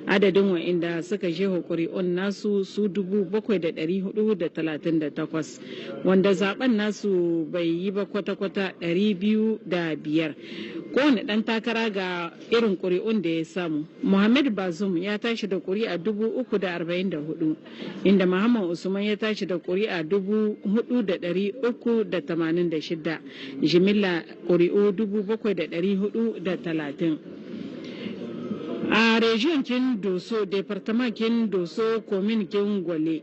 Adadin wa'inda suka jefa ƙuri'un nasu su 7,438, wanda zaben nasu bai yi ba kwata-kwata 205. Kowane ɗan takara ga irin ƙuri'un da ya samu. Muhammad Bazum ya tashi da ƙuri'a 344, inda Muhammad Usman ya tashi da ƙuri'a 4,386, jimilla ƙuri'u 7,430. A region kin Doso, departament kin Doso, komin kin Gwale,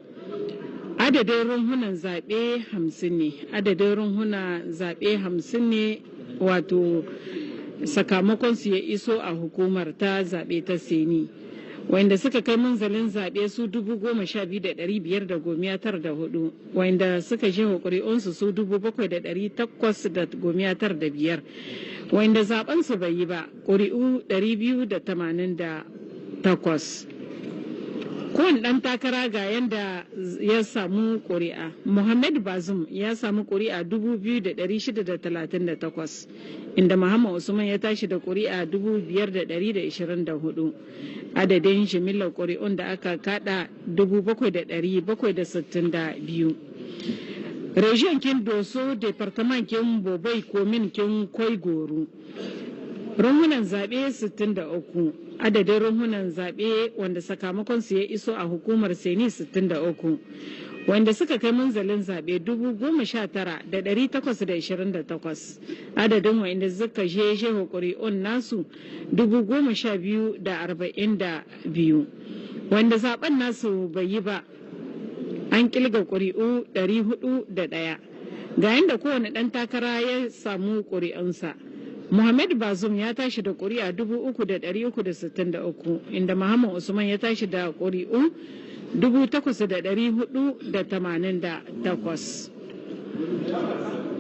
adadin runhunan zaɓe 50 ne. Adadin runhunan zaɓe 50 ne, wato sakamakon su ya iso a hukumar ta zaɓe ta CENI. Wanda suka kai munzalin zaɓe su 12,594, wanda suka jefa ƙuri'unsu su 7,895, wanda zaɓensu bai yi ba ƙuri'u 288. Kowane ɗan takara ga yanda ya samu ƙuri'a. Muhammad Bazum ya samu ƙuri'a 2,638, inda Muhammad Usman ya tashi da ƙuri'a 5,124. Adadin jimillar ƙuri'un da aka kada 7,762. Region kin Doso, departament kin Bobai, komin kin Koigoro, runhunan zaɓe 63. Adadin runhunan zaɓe wanda sakamakon su ya iso a hukumar CENI 63, wanda suka kai munzalin zaɓe 19,828. Adadin wanda suka je shehu ƙuri'un nasu 12,042, wanda zaben nasu bai yi ba an kilga ƙuri'u 401. Ga yadda kowane ɗan takara ya samu ƙuri'unsa. Muhammad Bazum ya tashi da ƙuri'a 3,363, inda Muhammad Usman ya tashi da ƙuri'u 8,488.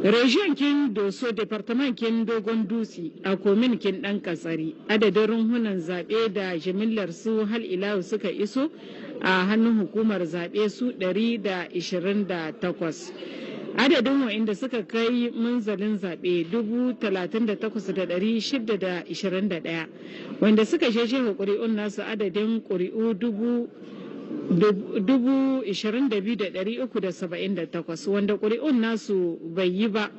Region kin Doso, Departament kin Dogon Dutse, a komin kin Dan Katsari, adadin runhunan zaɓe da jimillar su hal ilahu suka iso a hannun hukumar zaɓe su 128. Adadin wa'inda suka kai munzalin zaɓe 38,621, wanda suka sheshe ƙuri'un nasu adadin ƙuri'u 22,378, wanda ƙuri'un nasu bai yi ba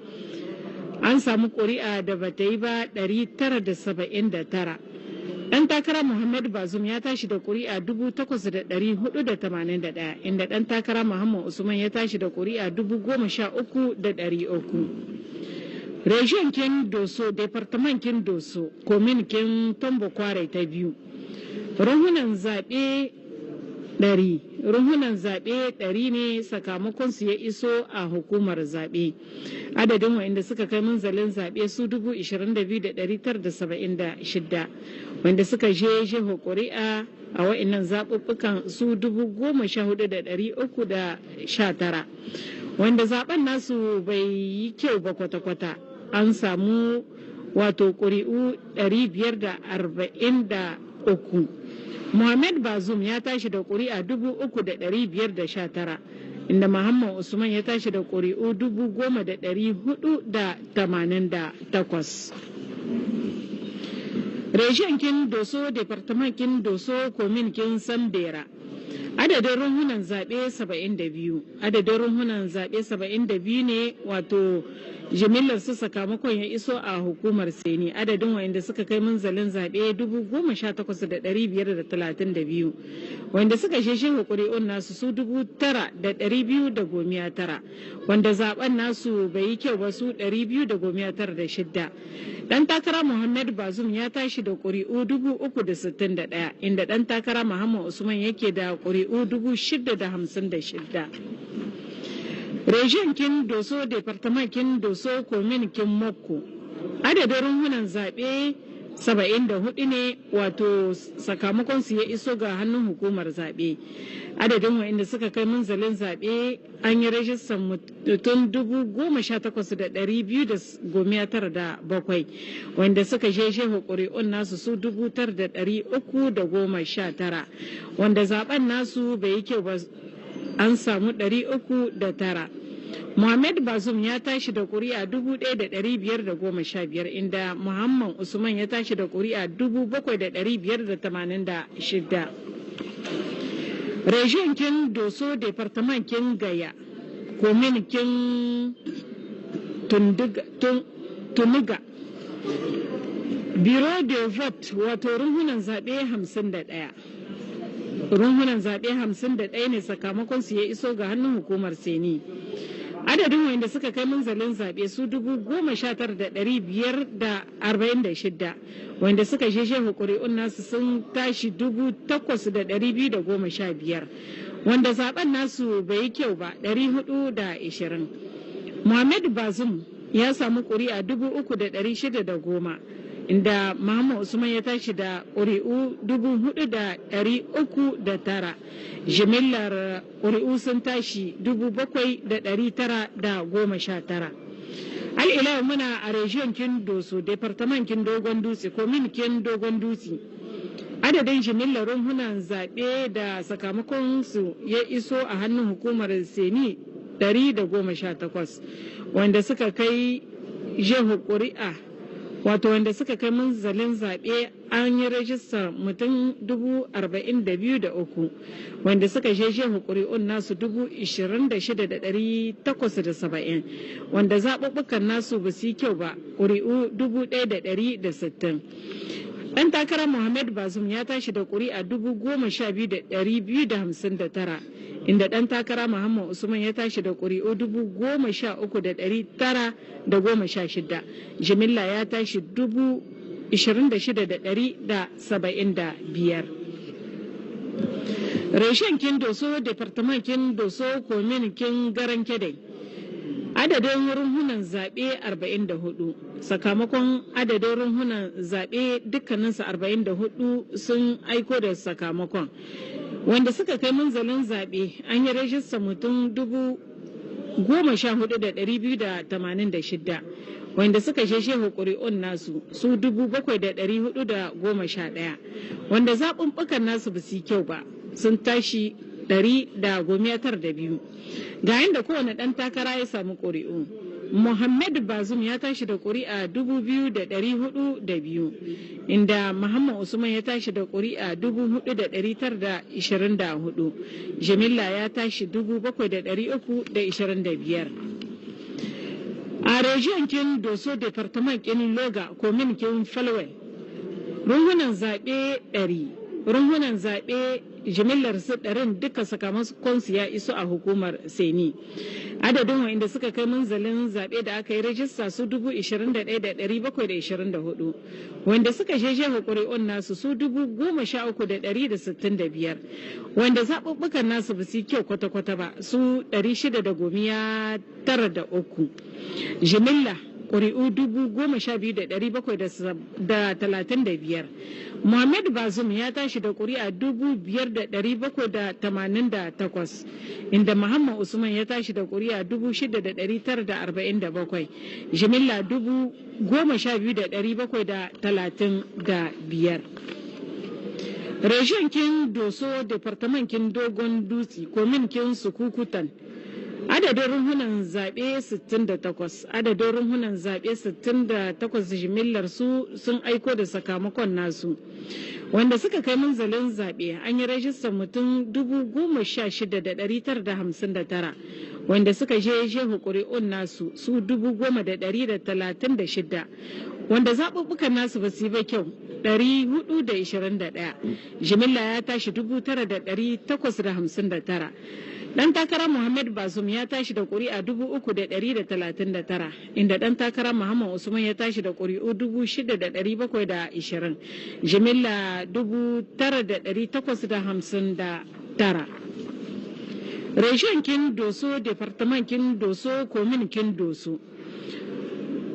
an samu ƙuri'a da bata yi ba 979. Ɗan takara Muhammad Bazum ya tashi da ƙuri'a 8,481, inda ɗan takara Muhammad Usman ya tashi da ƙuri'a 13,300. Region kin Doso, Departament kin Doso, komin kin Tombo Kware ta biyu, ruhunan zaɓe 100. Ruhunan zaɓe 100 ne sakamakon su ya iso a hukumar zaɓe. Adadin wa'inda suka kai munzalin zaɓe su 22,976, wanda suka je jefa ƙuri'a a wa'innan zaɓuɓɓukan su 14,319, wanda zaɓen nasu bai yi kyau ba kwata-kwata an samu wato ƙuri'u 543. Muhammad Bazum ya tashi da ƙuri'a 3,519, inda Muhammad Usman ya tashi da ƙuri'u 10,488. Region kin Doso, Departament kin Doso, komin kin Sambera, adadin runhunan zaɓe 72. Adadin runhunan zaɓe 72 ne, wato jimillar su sakamakon ya iso a hukumar CENI. Adadin wa'inda suka kai munzalin zaɓe 18,532, wanda suka sheshe ƙuri'un nasu su 9,299, wanda zaben nasu bai yi kyau ba su 296. Dan takara Muhammad Bazum ya tashi da ƙuri'u 361, inda dan takara Muhammad Usman yake da ƙuri'u 6,056. Region kin Doso, Departament kin Doso, komin kin Mokko, adadin runhunan zaɓe 74 ne, wato sakamakon su ya iso ga hannun hukumar zaɓe. Adadin waɗanda suka kai munzalin zaɓe an yi rajistan mutum 18,297, wanda suka je shehu ƙuri'un nasu su 9,319, wanda zaben nasu bai yi kyau ba an samu 309. Muhammad Bazum ya tashi da ƙuri'a 1,515, inda Muhammad Usman ya tashi da ƙuri'a 7,586. Region kin Doso, Departement kin Gaya, Komin kin Tunuga. Bureau de vote, wato runhunan zaɓe 51. Runhunan zaɓe 51 ne sakamakon su ya iso ga hannun hukumar CENI. Adadin wanda suka kai munzalin zaɓe su 19,546, wanda suka sheshe ƙuri'un nasu sun tashi 8,215, wanda zaben nasu bai yi kyau ba 420. Muhammad Bazum ya samu ƙuri'a 3,610, inda Muhammad Usman ya tashi da ƙuri'u 4,309. Jimillar ƙuri'u sun tashi 7,919. Al'ila muna a region kin Doso, departament kin Dogon Dutse, komin kin Dogon Dutse. Adadin jimillar runhunan zaɓe da sakamakon su ya iso a hannun hukumar CENI 118, wanda suka kai jeho ƙuri'a, wato wanda suka kai munzalin zaɓe an yi rajistar mutum 42,003, wanda suka je shehu ƙuri'un nasu 26,870, wanda zaɓuɓɓukan nasu ba su yi kyau ba ƙuri'u 1,160. Ɗan takarar Muhammad Bazum ya tashi da ƙuri'a 12,259, inda ɗan takara Muhammad Usman ya tashi da ƙuri'u 13,916. Jimilla ya tashi 26,175. Reshen kin Doso, Departement kin Doso, Komin kin Garan Kedai. Adadin runhunan zaɓe 44, sakamakon adadin runhunan zaɓe dukkaninsu 44 sun aiko da sakamakon. Wanda suka kai munzalin zaɓe an yi rajista mutum 14,286, wanda suka sheshe ƙuri'un nasu su 7,411, wanda zaɓuɓɓukan nasu ba su yi kyau ba sun tashi 192. Ga yadda kowane ɗan takara ya samu ƙuri'u. Muhammad Bazum ya tashi da ƙuri'a 2,402, inda Muhammad Usman ya tashi da ƙuri'a 4,924. Jamila ya tashi 7,325. A region kin Doso, Department kin Loga, Komin kin Falwell, runhunan zaɓe 100, runhunan zaɓe jimillar su ɗarin duka sakamakon su ya iso a hukumar CENI. Adadin wa'inda suka kai munzalin zaɓe da aka yi rajista su 21,724, wanda suka sheshe ƙuri'un nasu su 13,165, wanda zaɓuɓɓukan nasu ba su yi kyau kwata-kwata ba su 693. Jimilla ƙuri'u 12,735. Muhammad Bazum ya tashi da ƙuri'a 5,788, inda Muhammad Usman ya tashi da ƙuri'a 6,947. Jimilla 12,735. Region kin Doso, Departament kin Dogon Dutse, Komin kin Sukukutan. Adadin runhunan zaɓe 68, adadin runhunan zaɓe 68, jimillar su sun aiko da sakamakon nasu. Wanda suka kai munzalin zaɓe an yi rajistar mutum 16,959, wanda suka je shehu ƙuri'un nasu su 10,136, wanda zaɓuɓɓukan nasu ba su yi ba kyau 421. Jimilla ya tashi 9,859. Dan takarar Muhammad Bazum ya tashi da ƙuri'a 3,139, inda dan takarar Muhammad Usman ya tashi da ƙuri'u 6,720. Jimilla 9,859. Reshen kin Doso, Departament kin Doso, Komin kin Doso.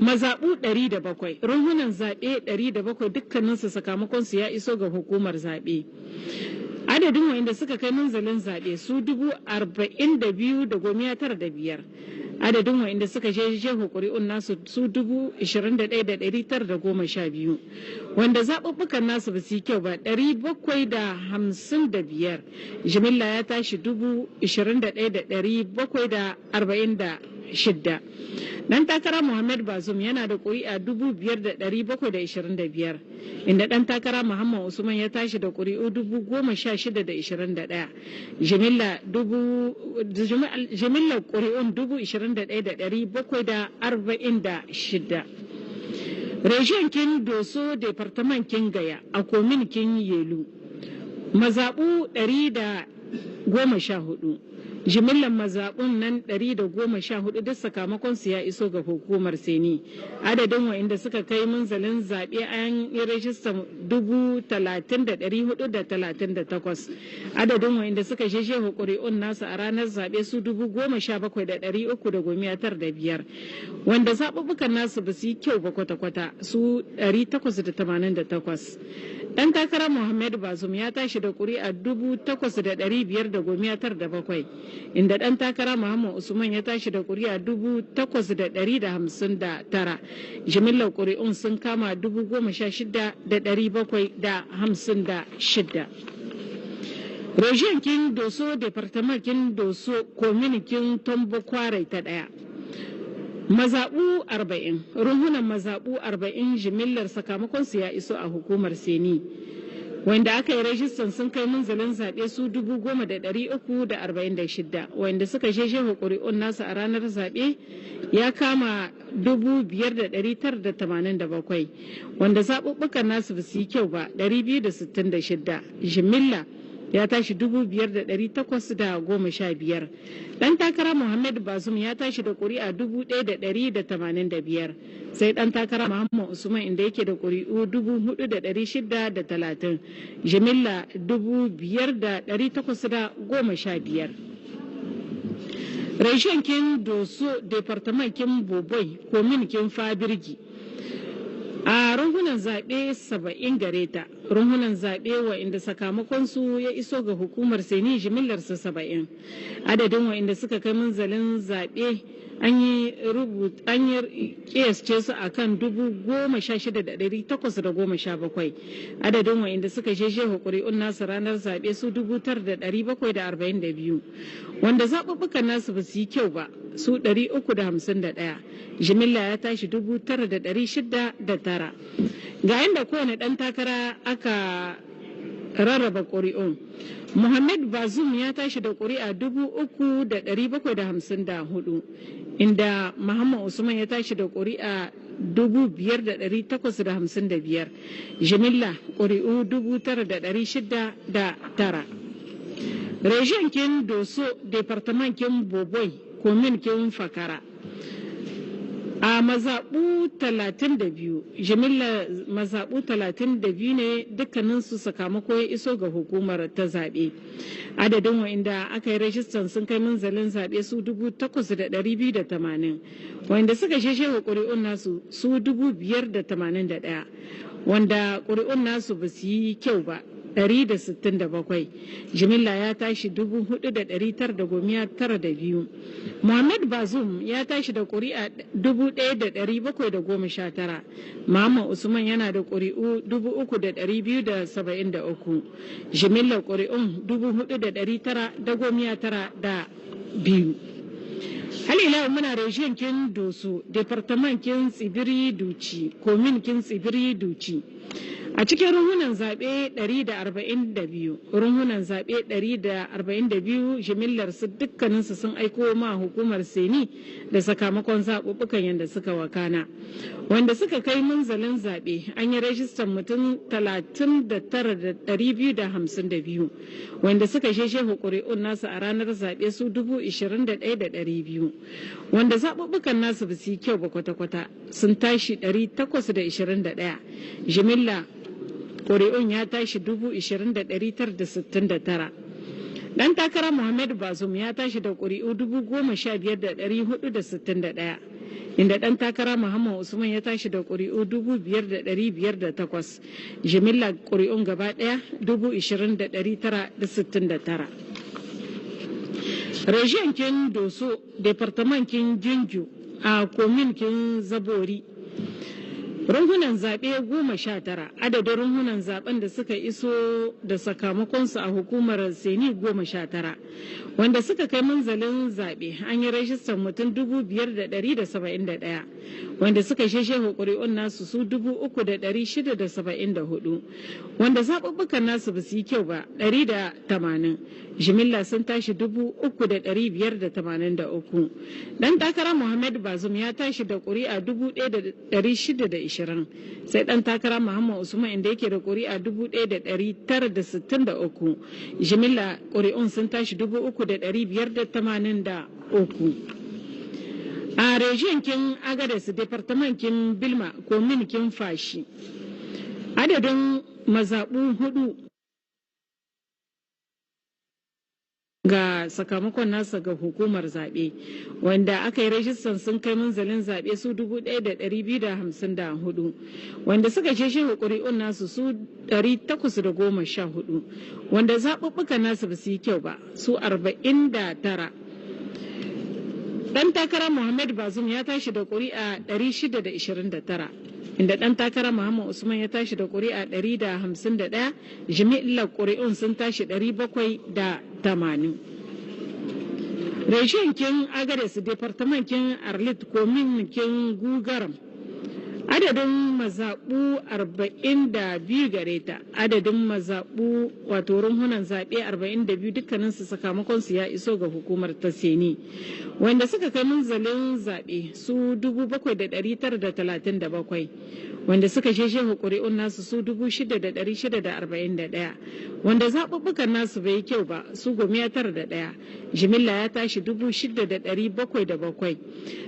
Mazaɓu 107, runhunan zaɓe 107, dukkaninsu sakamakonsu ya iso ga hukumar zaɓe. Adadin wa'inda suka kai munzalin zaɓe su 42,905. Adadin wa'inda suka je shehu ƙuri'un nasu su 21,912, wanda zaɓuɓɓukan nasu ba su yi kyau ba 755. Jimilla ya tashi 21,745. 6. Dan takara Muhammad Bazum yana da ƙuri'a 5,725, inda dan takara Muhammad Usman ya tashi da ƙuri'u 16,021. Jimillar ƙuri'un 21,746. Region kin Doso, Departement kin Gaya, a komin kin Yelu. Mazaɓu 114. Jimillar mazaɓun nan 114 duk sakamakon su ya iso ga hukumar Seni. Adadin wa'inda suka kai munzalin zaɓe an yi rajistar 30,438. Adadin wa'inda suka sheshe ƙuri'un nasu a ranar zaɓe su 17,395. Wanda zaɓuɓɓukan nasu ba su yi kyau ba kwata-kwata su 888. Ɗan takarar Muhammadu Bazum ya tashi da ƙuri'a 8,597, inda ɗan takara Muhammad Usman ya tashi da ƙuri'a 8,159. Jimillar ƙuri'un sun kama 16,756. Region kin Doso, Departement kin Doso, Komin kin Tombo Kwarai ta ɗaya. Mazaɓu 40, ruhunan mazaɓu 40, jimillar sakamakonsu ya iso a hukumar Seni. Wanda aka yi rajistan sun kai munzalin zaɓe su 10,346. Wanda suka sheshe ƙuri'un nasu a ranar zaɓe ya kama 5,987. Wanda zaɓuɓɓukan nasu ba su yi kyau ba 266. Jimilla ya tashi 5,815. Dan takara Muhammad Bazum ya tashi da ƙuri'a 1,185, sai dan takara Muhammad Usman inda yake da ƙuri'u 4,630. Jimilla 5,815. Reshen kin Doso, Departement kin Boboi, Komin kin Fabirgi. A runhunan zaɓe 70 gare ta, runhunan zaɓe wa'inda sakamakonsu ya iso ga hukumar Seni jimillarsa 70. Adadin wa'inda suka kai munzalin zaɓe an yi kiyasce su a kan 16,817. Adadin wa'inda suka sheshe ƙuri'un nasu ranar zaɓe su 9,742. Wanda zaɓuɓɓukan nasu ba su yi kyau ba su 351. Jimilla ya tashi 9,609. Ga inda kowane ɗan takara aka rarraba ƙuri'un. Muhammad Bazum ya tashi da ƙuri'a 3,754, inda Muhammad Usman ya tashi da ƙuri'a 5,855. Jimilla ƙuri'u 9,609. Region kin Doso, Departement kin Boboi, Komin kin Fakara. A mazaɓu 32, jimilla mazaɓu 32 ne dukkaninsu sakamako ya iso ga hukumar ta zaɓe. Adadin wa'inda aka yi rajistan sun kai munzalin zaɓe su 8,280. Wa'inda suka sheshe wa ƙuri'un nasu su 5,081. Wanda ƙuri'un nasu ba su yi kyau ba 167. Jimilla ya tashi 4,992. Muhammad Bazum ya tashi da ƙuri'a 1,719. Muhammad Usman yana da ƙuri'u 3,273. Jimillar ƙuri'un 4,992. Halila muna region kin Doso, Departement kin Tsibiri Duci, Komin kin Tsibiri Duci. A cikin runhunan zaɓe 142, runhunan zaɓe 142, jimillar su dukkaninsu sun aiko ma hukumar Seni da sakamakon zaɓuɓɓukan yadda suka wakana. Wanda suka kai munzalin zaɓe an yi rajistan mutum 39,252. Wanda suka sheshe ƙuri'un nasu a ranar zaɓe su 21,200. Wanda zaɓuɓɓukan nasu ba su yi kyau ba kwata-kwata sun tashi 821. Jimilla ƙuri'un ya tashi 20,969. Dan takara Muhammad Bazum ya tashi da ƙuri'u 15,461, inda ɗan takara Muhammad Usman ya tashi da ƙuri'u 5,508. Jimilla ƙuri'un gaba ɗaya 20,969. Region kin Doso, Departement kin Jinju, a Komin kin Zabori. Runhunan zaɓe 19, adadin runhunan zaɓen da suka iso da sakamakonsu a hukumar Seni 19, wanda suka kai munzalin zaɓe an yi rajistar mutum 5,171, wanda suka sheshe ƙuri'un nasu su 3,674, wanda zaɓuɓɓukan nasu ba su yi kyau ba 180, jimilla sun tashi 3,583. Ɗan takara Muhammad Bazum ya tashi da ƙuri'a 1,620, sai ɗan takara Muhammad Usman inda yake da ƙuri'a 1,963, jimilla ƙuri'un sun tashi 3,583. A region kin Agadez, departament kin Bilma, komin kin Fashi, adadin mazaɓu hudu ga sakamakon nasa ga hukumar zaɓe, wanda aka yi rajistan sun kai munzalin zaɓe su 1,254, wanda suka ce shi ƙuri'un nasu su 814, wanda zaɓuɓɓukan nasu ba su yi kyau ba su 49. Ɗan takara Muhammad Bazum ya tashi da ƙuri'a 629, inda ɗan takara Muhammad Usman ya tashi da ƙuri'a 151, jimillar ƙuri'un sun tashi 780. Reshen kin Agades, departament kin Arlit, komin kin Gugaram, adadin mazaɓu 42 gare ta, adadin mazaɓu wato runhunan zaɓe 42, dukkaninsu sakamakonsu ya iso ga hukumar ta Seni, wanda suka kai munzalin zaɓe su 7,937, wanda suka sheshe ƙuri'un nasu su 6,641, wanda zaɓuɓɓukan nasu bai yi kyau ba su 91, jimilla ya tashi 6,707.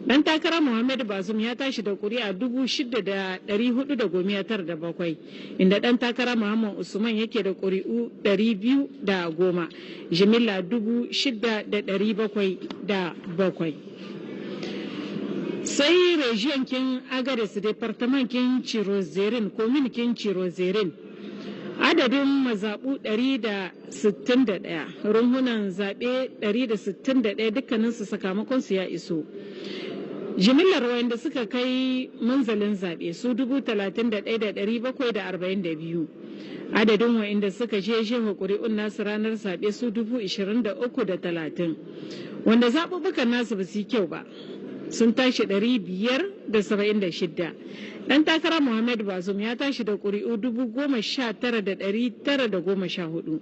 Ɗan takara Muhammadu Bazum ya tashi da ƙuri'a 6,497, inda ɗan takara Muhammad Usman yake da ƙuri'u 210, jimilla 6,707. Sai region kin Agades, departament kin Cirozerin, komin kin Cirozerin, adadin mazaɓu 161, runhunan zaɓe 161, dukkaninsu sakamakonsu ya iso. Jimillar wayanda suka kai munzalin zaɓe su 31,742, adadin wayanda suka je shehu ƙuri'un nasu ranar zaɓe su 23,030, wanda zaɓuɓɓukan nasu ba su yi kyau ba sun tashi 576. Ɗan takara Muhammad Bazum ya tashi da ƙuri'u 19,914,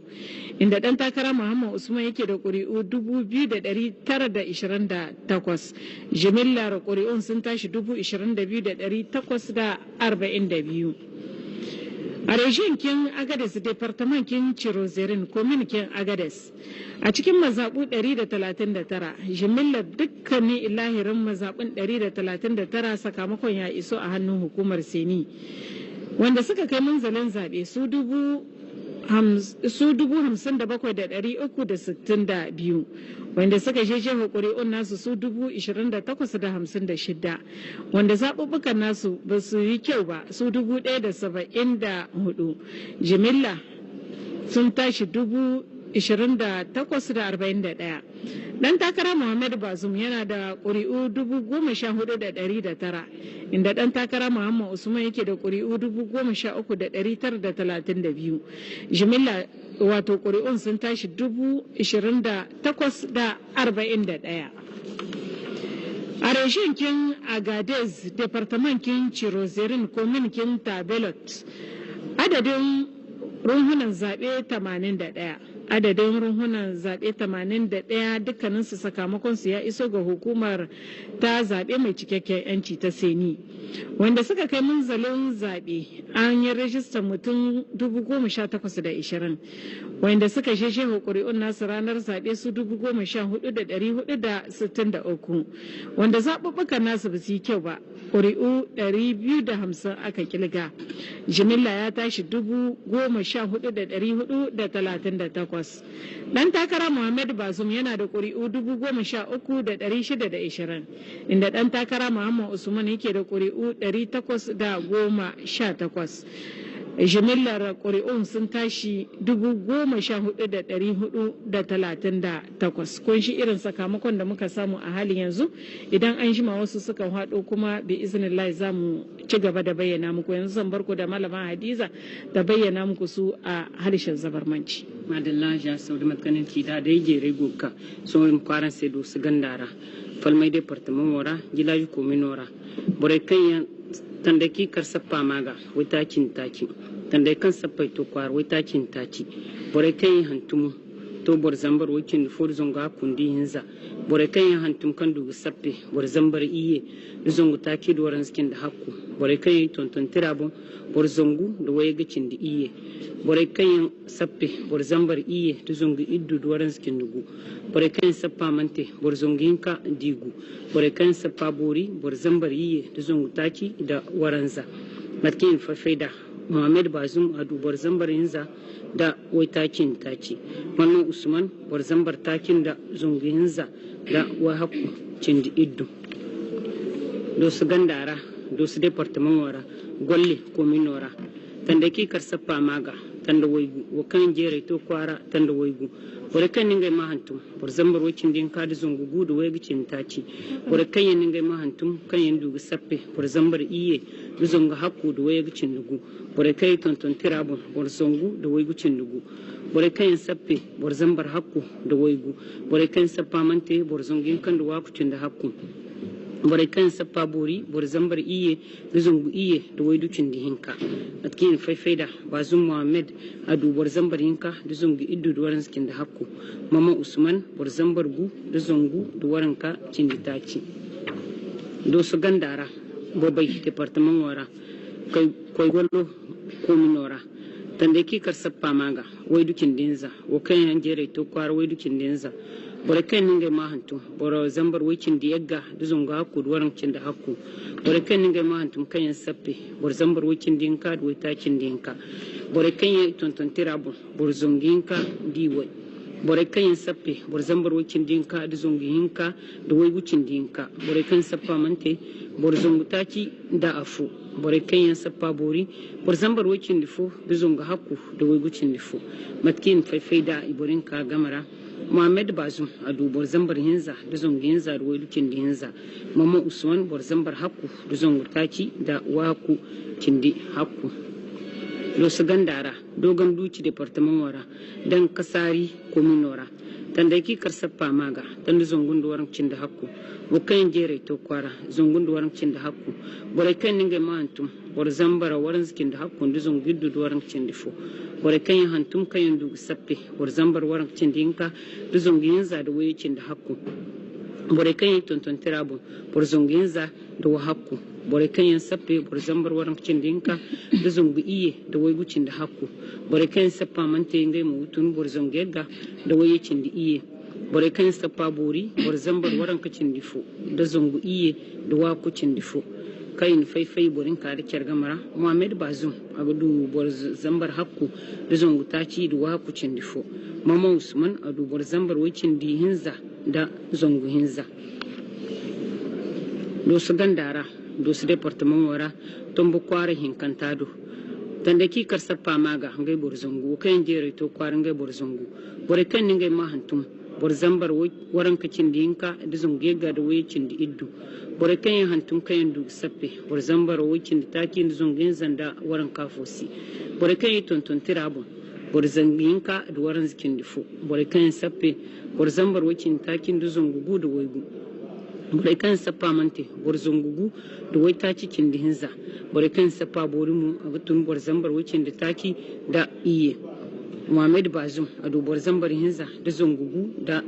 inda ɗan takara Muhammad Usman yake da ƙuri'u 2,928, jimillar ƙuri'un sun tashi 22,842. A reshen kin Agades, departament kin Cirozerin, komin kin Agades, a cikin mazaɓu 139, jimillar dukkanin ilahirin mazaɓun 139 sakamakon ya iso a hannun hukumar Seni, wanda suka kai munzalin zaɓe su 57,362, wanda suka sheshe ƙuri'un nasu su 28,056, wanda zaɓuɓɓukan nasu ba su yi kyau ba su 1,074, jimilla sun tashi 28,041. Dan takara Muhammad Bazum yana da ƙuri'u 14,109, inda ɗan takara Muhammad Usman yake da ƙuri'u 13,932, jimilla wato ƙuri'un sun tashi 28,041. A reshen kin Agadez, departament kin Cirozerin, komin kin Tabelot, adadin runhunan zaɓe 81, adadin runhunan zaɓe 81, dukkaninsu sakamakonsu ya iso ga hukumar ta zaɓe mai cikakken 'yanci ta Seni, wanda suka kai munzalin zaɓe an yi rajistar mutum 18,020, wanda suka sheshe ƙuri'un nasu ranar zaɓe su 14,463, wanda zaɓuɓɓukan nasu ba su yi kyau ba, ƙuri'u 250 aka kilga, jimilla ya tashi 14,438. Dan takara Muhammad Bazum yana da ƙuri'u 13,620, inda ɗan takara Muhammad Usman yake da ƙuri'u 818. Jimillar ƙuri'un sun tashi 14,438. Kun shi irin sakamakon da muka samu a halin yanzu. Idan an jima wasu suka haɗo kuma, bi iznillahi, za mu ci gaba da bayyana muku. Yanzu zan barku da Malama Hadiza da bayyana muku su a harshen Zabarmanci. Madalla ja sau da matkanin da da jere goka so kwaran sai do su gandara falmai departement wara gilaji kominora bore kan tandaki kar sappa maga wai kin taki tandai kan sappai to kwar wai takin taci bore kan hantumu to bor zambar wakin for zonga kundi hinza. Bore kan hantum kan dugu sappe bor zambar iye zongu taki doran skin da hakku. Bore kan tonton tirabo bor zongu da waye gicin da iye. Bore kan sappe bor zambar iye da zongu iddu doran skin dugu. Bore kan sappa mante bor zongu hinka digu. Bore kan sappa bori bor zambar iye da zongu taki da waranza. Matkin fafaida Muhammad Bazum a dubar zambar hinza da wai takin taci. Wannan Usman bar zambar takin da zungu hinza da wai hakku cindi iddu. Dosu gandara dosu departement wara golle kominora tanda ki kar sappa maga tanda waigu wakan jere to kwara tanda waigu. Bore kan ningai mahantum bor zambar wakin din ka da zungu gudu wai gicin taci. Bore kan yin ningai mahantum kan yin dugu sappe bor zambar iye zungu hakku da wai gicin dugu. Bore kai tonton tirabun bor zungu da wai gicin dugu. Bore kan sappe bor zambar hakku da waigu. Bore kan sappa mante bor zungin kan da wakucin da hakku. Bore kan sappa bori bor zambar iye da zungu iye da waiducin da hinka. Atkin faifaida Bazum Muhammad adu bor zambar hinka da zungu iddu da waran skin da hakku. Mama Usman bor zambar gu da zungu da waranka cindi taci. Dosu gandara bobai departement wara kai gwallo kominora tande ki kar sappa maga wai dukin dinza wo kan yan jere to kwar wai dukin dinza. Bore kan ninga ma hantu boro zambar wai cin yagga da zunga hakku da waran cin da hakku. Bore kan ninga ma hantu kan yan sappe bor zambar wai cin dinka da wai ta cin dinka. Bore kan yan tonton tirabun bor zunginka di wai. Bore kan yan sappe bor zambar wai cin dinka da zunginka da wai gucin dinka. Bore kan sappa mante bor zungu taki da afu. Bore kan yan sappa bori bor zambar wai cin difo da zunga hakku da wai gucin difo. Matkin faifai da iborin ka gamara Muhammad Bazum a dubar zambar hinza da zongo hinza da wailukin da hinza. Mama Usman bor zambar hakku da zongo taki da waku kindi hakku. Losu gandara dogon duci departement wara dan kasari kominora tanda ki karsappa maga tanda zongun da waran cin da hakku. Bukan jere to kwara zongun da waran cin da hakku. Bore kan ninga ma hantum bor zambara waran zikin da hakku da zongu giddu da waran cin da fo. Bore kan hantum kan yandu sappe bor zambar waran cin dinka da zongu yinza da waye cin da hakku. Bore kan yin tonton tirabo bor zongu yinza da wa hakku. Bore kan yin sappe bor zambar waran cin dinka da zongu iye da wai gucin da hakku. Bore kan sappa mante ngai mu wutun bor zongu yagga da waye cin da iye. Bore kan sappa bori bor zambar waran kacin difo da zongu iye da wa kucin difo. Kayin faifai borin ka da kyar gamara Muhammad Bazum a gudu bor zambar hakku da zongu taci da wa kucin difo. Mama Usman a dubar zambar wicin di hinza da zongu hinza. Dosu gandara dosu departement wara tombo kwara hinkantado tanda ki kar sappa maga ngai bor zongu kan jere to kwara ngai bor zongu. Bore kan ngai ma hantum bor zambar waran ka cindi hinka da zongu ga da waye cindi iddu. Bore kan yan hantum kan du sappe bor zambar waye cindi taki da zongu zanda waran kafosi. Bore kan yi tonton tirabon bor zanginka da waran zikin difo. Bore kan sappe bor zambar waye cindi taki da zongu gu da waigu. Bore kan sappa mante bor zongugu da wai ta cikin dihinza. Bore kan sappa bori mu a gutun bor zambar wicin da taki da iye. Muhammad Bazum a dubar zambar hinza da zongugu da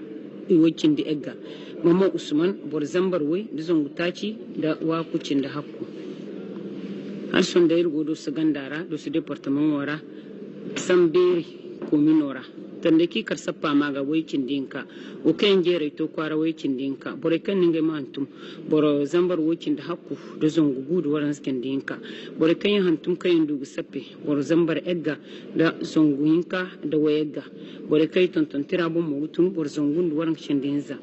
wicin da egga. Mama Usman bor zambar wai da zongu taci da wakucin da hakku. Har son da irgo do su gandara do su departement wara samberi kominora tanda ki kar sappa maga wai cindinka o kan jere to kwara wai cindinka. Bore kan ninga ma hantum boro zambar wai cinda hakku da zongu gudu waran skin dinka. Bore kan hantum kan dugu sappe boro zambar egga da zongu hinka da wayegga. Bore kai tonton tirabo mutun bor zongu waran cindinza.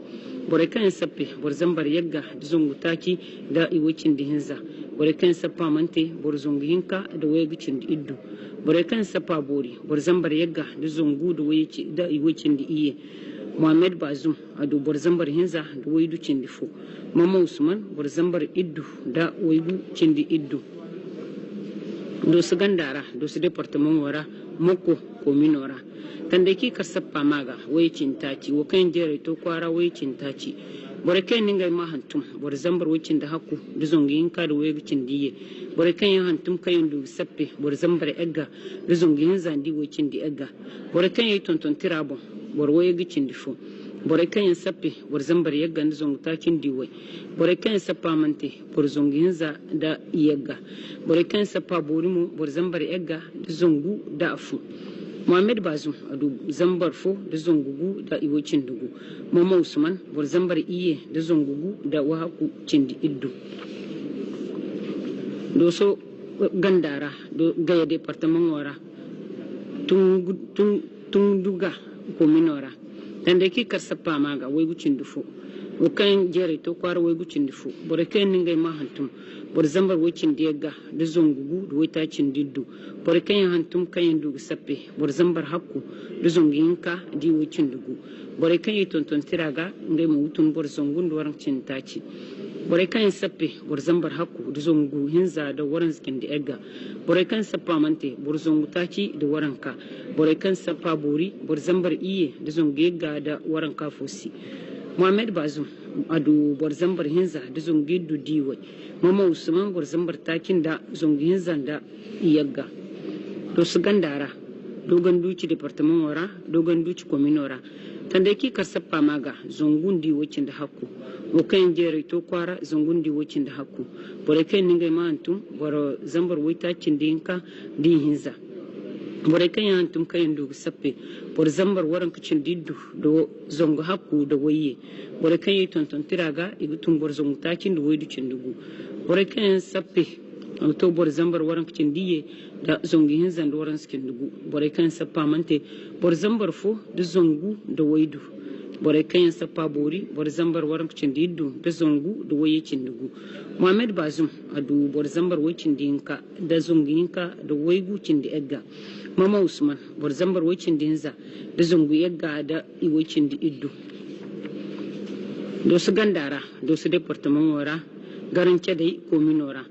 Bore kan sappe bor zambar yagga da zongu taki da iwocin di hinza. Bore kan sappa mante bor zongu hinka da waygu cindi iddu. Bore kan sappa bori bor zambar yagga da zongu da wayici da iwocin di iye. Muhammad Bazum adu bor zambar hinza da waydu cindi fo. Mama Usman bor zambar iddu da waygu cindi iddu. Dosu gandara dosu departement wara moko kominora tande ki karsappa maga way cintaci wo kan jere to kwara way cintaci bore kan ninga ma hantum bor zambar wicin da hakku duzongi inka da way cindiye bore kan yan hantum kayan du sappe bor zambar egga duzongi hin zandi way cindi egga bore kan yi tonton tirabo bor way gicindi fo bore kan yan sappe bor zambar yagga duzongi takin diwai bore kan sappa mante bor zongi hinza da yagga bore kan sappa borimu bor zambar yagga duzongu da afu. Muhammad Bazum adu zambar fo da zongugu da iwocin dugu. Mama Usman bor zambar iye da zongugu da wahaku cindi iddu. Doso gandara do gaya departement wara tung duga kominora tande ki karsappa maga waygu cindi fo o kan jere to kwara waygu cindi fo bore kan ningay ma hantum bor zambar wocin diyagga da zongugu da wata cindi diddu bore kan hantum kan dugu sappe bor zambar hakku da zonginka di wocin dugu bore kan yi tonton tiraga ngai mu wutun bor zongun da waran cintaci bore kan sappe bor zambar hakku da zongu hinza da waran zikin da egga bore kan sappa mante bor zongu taci da waranka bore kan sappa bori bor zambar iye da zongu yegga da waranka fosi. Muhammad Bazum adu bor zambar hinza da zongu du diwai. Mama Usman bor zambar takin da zongu hinza da yagga. To su gandara dogon duci departement wara dogon duci kominora tande ki karsappa maga zongun di wocin da hakku o kan jere to kwara zongun di wocin da hakku bore kan ninga ma antum boro zambar wita cindinka di hinza bore kan yantum kayan dugu sappe bor zambar waran kicin diddu do zongo hakku da waye bore kan yi tonton tiraga igutun bor zongo takin da waidu cindugu bore kan sappe to bor zambar waran kicin diye da zongi hinzan da waran sikin dugu bore kan sappa mante bor zambar fo da zongu da waidu bore kan sappa bori bor zambar waran kicin diddu da zongu da waye cindugu. Muhammad Bazum adu bor zambar wacin dinka da zonginka da waigu cindi egga. Mama Usman bor zambar wacin dinza da zongu egga da iwacin di iddu. Dosu gandara dosu departement wara garin cedai kominora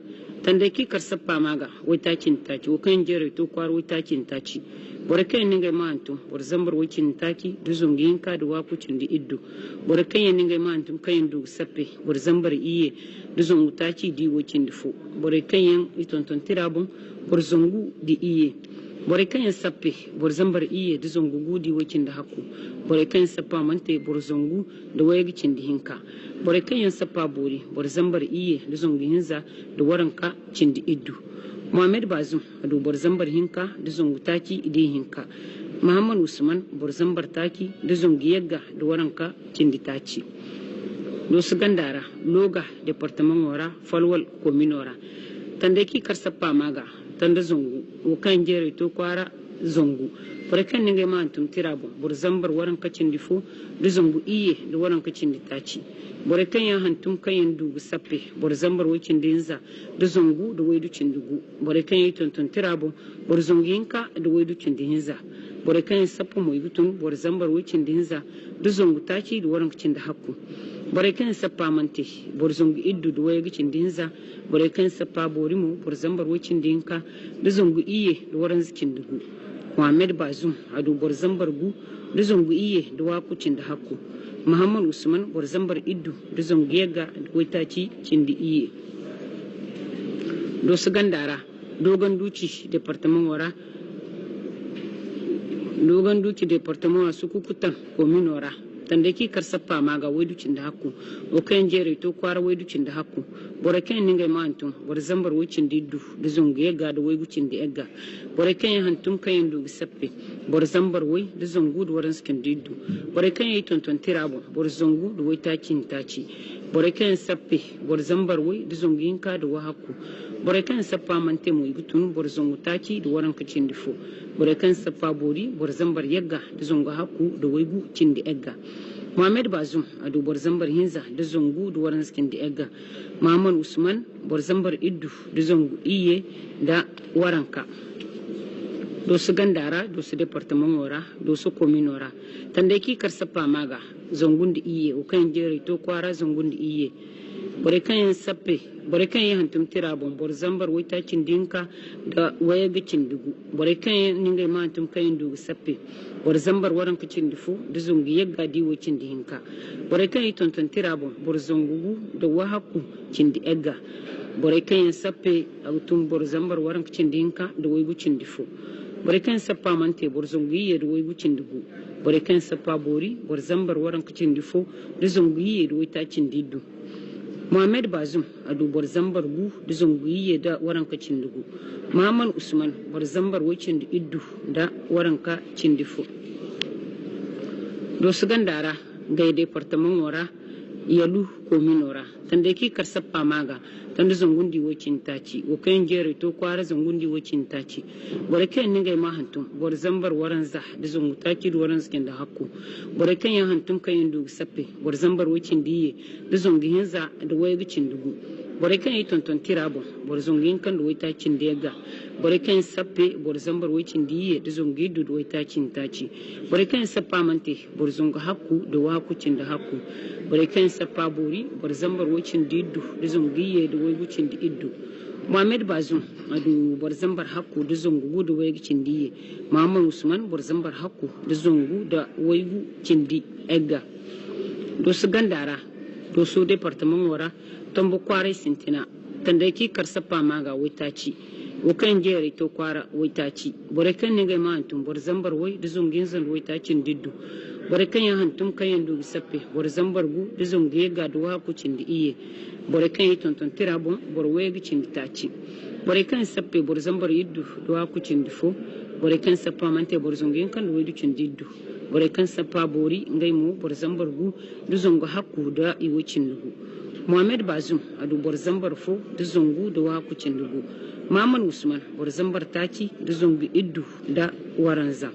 tande ki karsappa maga wata cintaci wo kan jere to kwar wata cintaci bore kan ninga ma antum bor zambar wacin taki da zonginka da wakucin di iddu bore kan ninga ma antum kayan du sappe bor zambar iye da zongu taci di wacin di fo bore kan yan itonton tirabon bor zongu di iye bore kan sappe bor zambar iye da zongu gudi wacin da hakku bore kan sappa mante bor zongu da wayagicin di hinka bore kan sappa bori bor zambar iye da zongu hinza da waranka cindi iddu. Muhammad Bazum adu bor zambar hinka da zongu taki di hinka. Muhammad Usman bor zambar taki da zongu yagga da waranka cindi taci. Dosu gandara loga departement wara falwal kominora tande ki karsappa maga tanda zongu wo kan jere to kwara zongu bore kan ninga ma antum tirabo bor zambar waran kacin di fo da zongu iye da waran kacin di taci bore kan ya hantum kan yan dugu sappe bor zambar wacin dinza da zongu da waidu cindugu bore kan yi tonton tirabo bor zongu yinka da waidu cindinza bore kan sappo mo yutun bor zambar wacin dinza da zongu taci da waran kacin da hakku bore kan sappa mante bor zongu iddu da waidu cindinza bore kan sappa borimu bor zambar wacin dinka da zongu iye da waran cindugu. Muhammad Bazum adu bor zambar gu da zongu iye da wakucin da hakku. Muhammad Usman bor zambar iddu da zongu yagga da waitaci cindi iye. Dosu gandara dogon duci departement wara dogon duci departement su kukutan kominora tande ki karsappa maga waidu da hakku o kan jere to kwara waidu da hakku bore kan ninga ma antum bor zambar wucin diddu da zongu yegga da waigu cin da egga bore kan hantum kan du sappe bor zambar wai da zongu da waran skin diddu bore kan yi tonton tirabo bor zongu da wai tacin taci bore kan sappe bor zambar wai da zongu yinka da wahakku bore kan sappa mante mu igutun bor zongu taci da waran kacin difo bore kan sappa bori bor zambar yegga da zongu hakku da waigu cin da egga Muhammad Bazum a du borzambar hinza da zongu da waran skin da egga. Muhammad Usman borzambar iddu da zongu iye da waranka. Dosu gandara dosu departement ora dosu commune ora tande ki karsapa maga zongundi iye o kan jere to kwara zongundi iye bore kan sappe bore kan hantum tira bon bor zambar wita cindinka da waye ga cindugu bore kan ninga ma hantum kan dugu sappe bor zambar waran ka cindufu da zongi yagga diwo cindinka bore kan tonton tira bon bor zongugu da wahaku cindi egga bore kan sappe autum bor zambar waran ka cindinka da waygu cindifu bore kan sappa mante bor zongi da waygu cindugu bore kan sappa bori bor zambar waran ka cindifo da zongi da wayta cindiddu. Muhammad Bazum a dubar zambar gu da zonguyiye da waranka cindugu. Muhammad Usman bar zambar wacin da iddu da waranka cindifo. Dosu gandara gai departement wara yalu kominora tanda ki karsappa maga tanda zongundi wacin taci o kan jere to kwara zongundi wacin taci bore kan ninga ma hantum bor zambar waran za da zongu taci da waran skin da hakku bore kan ya hantum kan yin sappe bor zambar wacin diye da zongu hinza da waye gicin dugu bore kan yi tonton tirabo bor zongu kan da waita cin da yaga bore kan sappe bor zambar wacin diye da zongu du da waita cin taci bore kan sappa mante bor zongu hakku da waku cin da hakku bore kan sappa bori bor zambar wacin diddu da zongiye da waigucin da iddu. Muhammad Bazum adu bor zambar hakku da zongu da waigucin diye. Muhammad Usman bor zambar hakku da zongu da waigu cindi egga. Dosu gandara dosu departement wara tombo kware sintina tanda ki karsapa maga waitaci o kan jere to kwara waitaci bore kan ne ga ma antum bor zambar wai da zongin zan waitacin diddu bore kan ya hantum kan yan dugi sappe bor zambar gu da zongi ga duwa ku cindi iye bore kan yi tonton tira bon bor wegi cindi taci bore kan sappe bor zambar yiddu duwa ku cindi fo bore kan sappa mante bor zongin kan duwa cindi iddu bore kan sappa bori ngai mu bor zambar gu da zongo hakku da iwo cindugu. Muhammad Bazum adu bor zambar fo da zongu da wa ku cindugu. Muhammad Usman bor zambar taci da zongu iddu da waranza.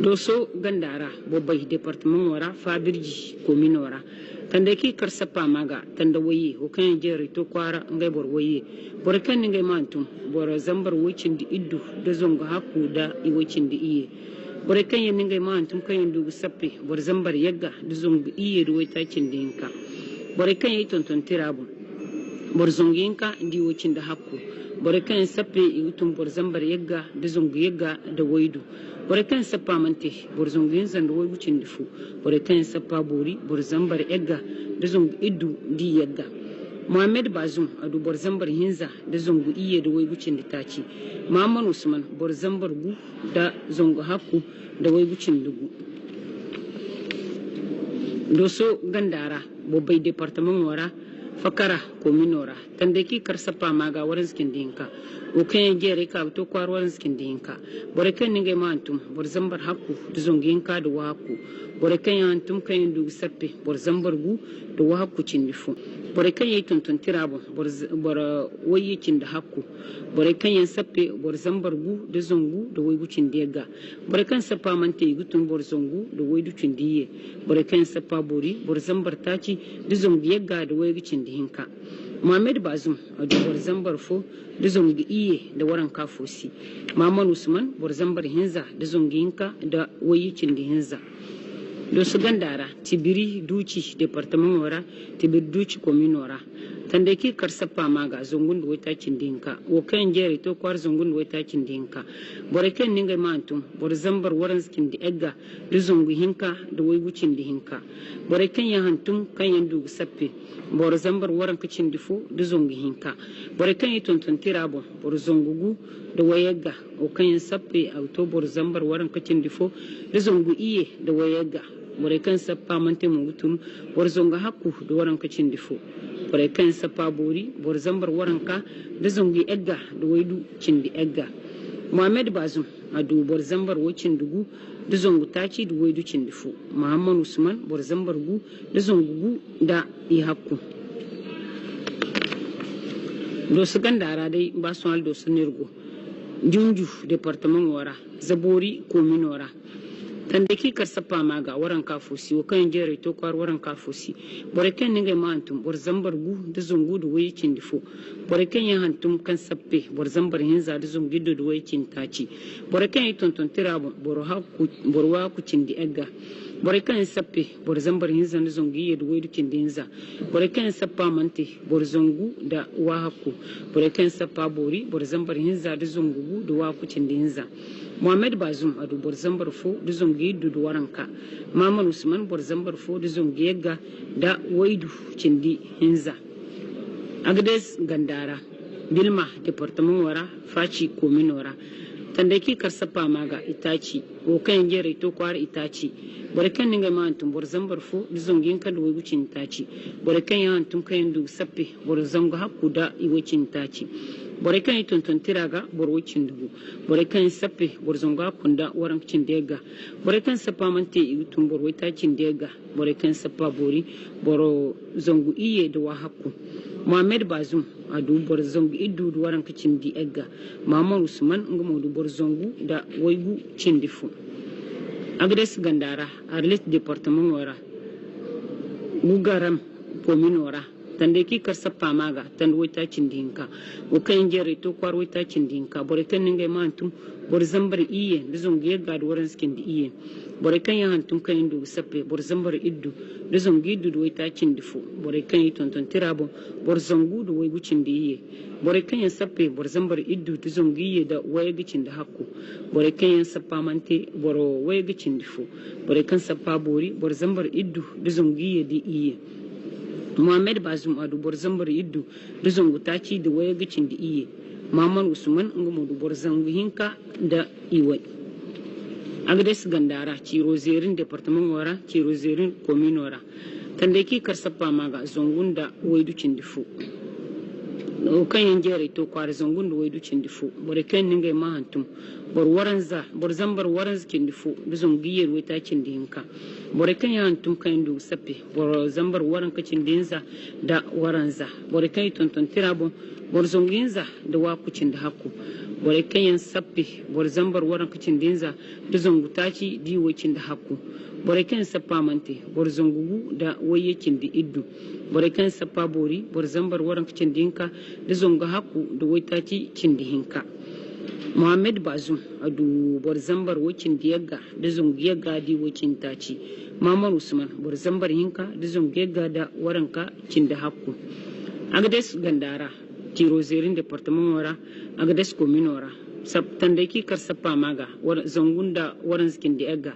Doso gandara bobai departement wara fabirji commune wara tanda ki karsapa maga tanda waye o kan jere to kwara ngai bor waye bor kan ngai mantum bor zambar wicin di iddu da zongo hakku da iwicin di iye bor kan yin ngai mantum kan yin dugu sappe bor zambar yagga da zongo iye da waita cin dinka bor kan yi tonton tirabu bor zonginka ndi wicin da hakku bor kan sappe iwutun bor zambar yagga da zongo yagga da waidu bore kan sappa mante bor zongin zan da waigu cin difu bore kan sappa bori bor zambar egga da zongu iddu di yagga. Muhammad Bazum adu bor zambar hinza da zongu iye da waigu cin di taci. Muhammad Usman bor zambar gu da zongu hakku da waigu cin dugu. Doso gandara bobai departement wara fakara kominora tanda ki karsapa maga waran skin dinka o kan jere ka to kwar waran skin dinka bore kan ninga ma antum bor zambar hakku da zonginka da waku bore kan antum kan du sappe bor zambar gu da waku cindifu bore kan yi tuntun tirabo bor bor wayi cin da hakku bore kan yan sappe bor zambar gu da zongu da waygu cindega bore kan sappa mante gutun bor zongu da waydu cindiye bore kan sappa bori bor zambar taci da zongu yegga da waygu cindi hinka. Muhammad Bazum a bor zambar fo da zongi iye da waran kafosi. Muhammad Usman bor zambar hinza da zongi hinka da wayi cindi hinza. Dosu gandara tibiri duci departement wara tibiri duci commune wara tanda ki karsapa maga zongun da wata cindinka o kan jere to kwar zongun da wata cindinka bore kan ninga mantum bor zambar waran skin di egga da zongu hinka da waigu cindi hinka bore kan ya hantum kan yan dugu sappe bor zambar waran ka cindi fo da zongu hinka bore kan yi tonton tirabo bor zongugu da wayegga o kan yan sappe auto bor zambar waran ka cindi fo da zongu iye da wayegga bore kan sappa mante mu gutum bor zonga hakku da waran ka cindi fo bore kan sappa bori bor zambar waran ka da zongi egga da waidu cindi egga. Muhammad Bazum adu bor zambar wocin dugu da zongu taci da waidu cindi fo. Muhammad Usman bor zambar gu da zongu gu da i hakku. Dosu gandara dai ba su hal dosu nirgo junju departement wara zabori commune wara Tande ki kar sappa maga waran ka fosi o kan jere to kwar waran ka fosi bore kan ninga ma antum bor zambar gu da zungu da wayi cin difo bore kan ya hantum kan sappe bor zambar hinza da zungu da wayi cin taci bore kan yi tonton tira bor ha ku bor wa ku cin di egga bore kan sappe bor zambar hinza da zungu ye da wayi cin dinza bore kan sappa mante bor zungu da wa hakku bore kan sappa bori bor zambar hinza da zungu da wa ku cin dinza Mohamed Bazoum adu bor zambar fo da zongi dudu waranka Maman Usman bor zambar fo da zongi yagga da waidu cindi hinza Agdes Gandara Bilma departement wara Faci commune wara tandaki karsapa maga itaci o kan gere to kwar itaci bor kan ninga ma antum bor zambar fo da zongin kan da wucin taci bor kan ya antum kan du sappe bor zango hakku da iwacin taci bore kan yi tonton tiraga bor wucin dugu bore kan sappe bor zonga kunda waran cin dega bore kan sappa mante tun bor wita cin dega bore kan sappa bori boro zongu iye da wa hakku Mohamed Bazoum adu bor zongu iddu du waran cin di egga Mamman Usman ngumo du bor zongu da waigu cin difu Agres Gandara Arlit departement wara Gugaram commune wara tande ki karsa pamaga tande wata cindinka o kan jere to kwar wata cindinka bore kan ninga mantum bor zambar iye bizon ge ga waran skin di iye bore kan ya hantum kan indu sappe bor zambar iddu bizon gi du wata cindifo bore kan yi tonton tirabo bor zangu du way gucin di iye bore kan ya sappe bor zambar iddu bizon gi da way gucin da hakku bore kan ya sappa mante boro way gucin difo bore kan sappa bori bor zambar iddu bizon gi di iye Mohamed Bazoum adu bor zambar iddu bizongu taci da waya gicin da iye Maman Usman ngumo du bor zangu hinka da iwai Agdes Gandara ciro zerin departement wara ciro zerin commune wara tande ki karsapa maga zongun da waidu cindifu o kan yin jere to kwar zongun da waidu cindifu bore kan ninga ma hantum bor waranza bor zambar waranz cindifu bizon giyar wata cindinka bore kan yan tum kan du sappe bor zambar waran ka cindinza da waranza bore kan tonton tirabo bor zonginza da wa kucin da hakku bore kan yan sappe bor zambar waran ka cindinza da zongutaci di wacin da hakku bore kan sappa mante bor zongugu da wayekin da iddu bore kan sappa bori bor zambar waran ka cindinka da zonga hakku da waitaci cindihinka Mohamed Bazoum adu bor zambar wacin diyagga da zongiyagga di wacin taci Maman Usman bor zambar hinka da zongiyagga da waranka cinda hakku Agdes Gandara tiro zerin departement wara Agdes commune wara tande ki kar sappa maga zongunda waran skin diyagga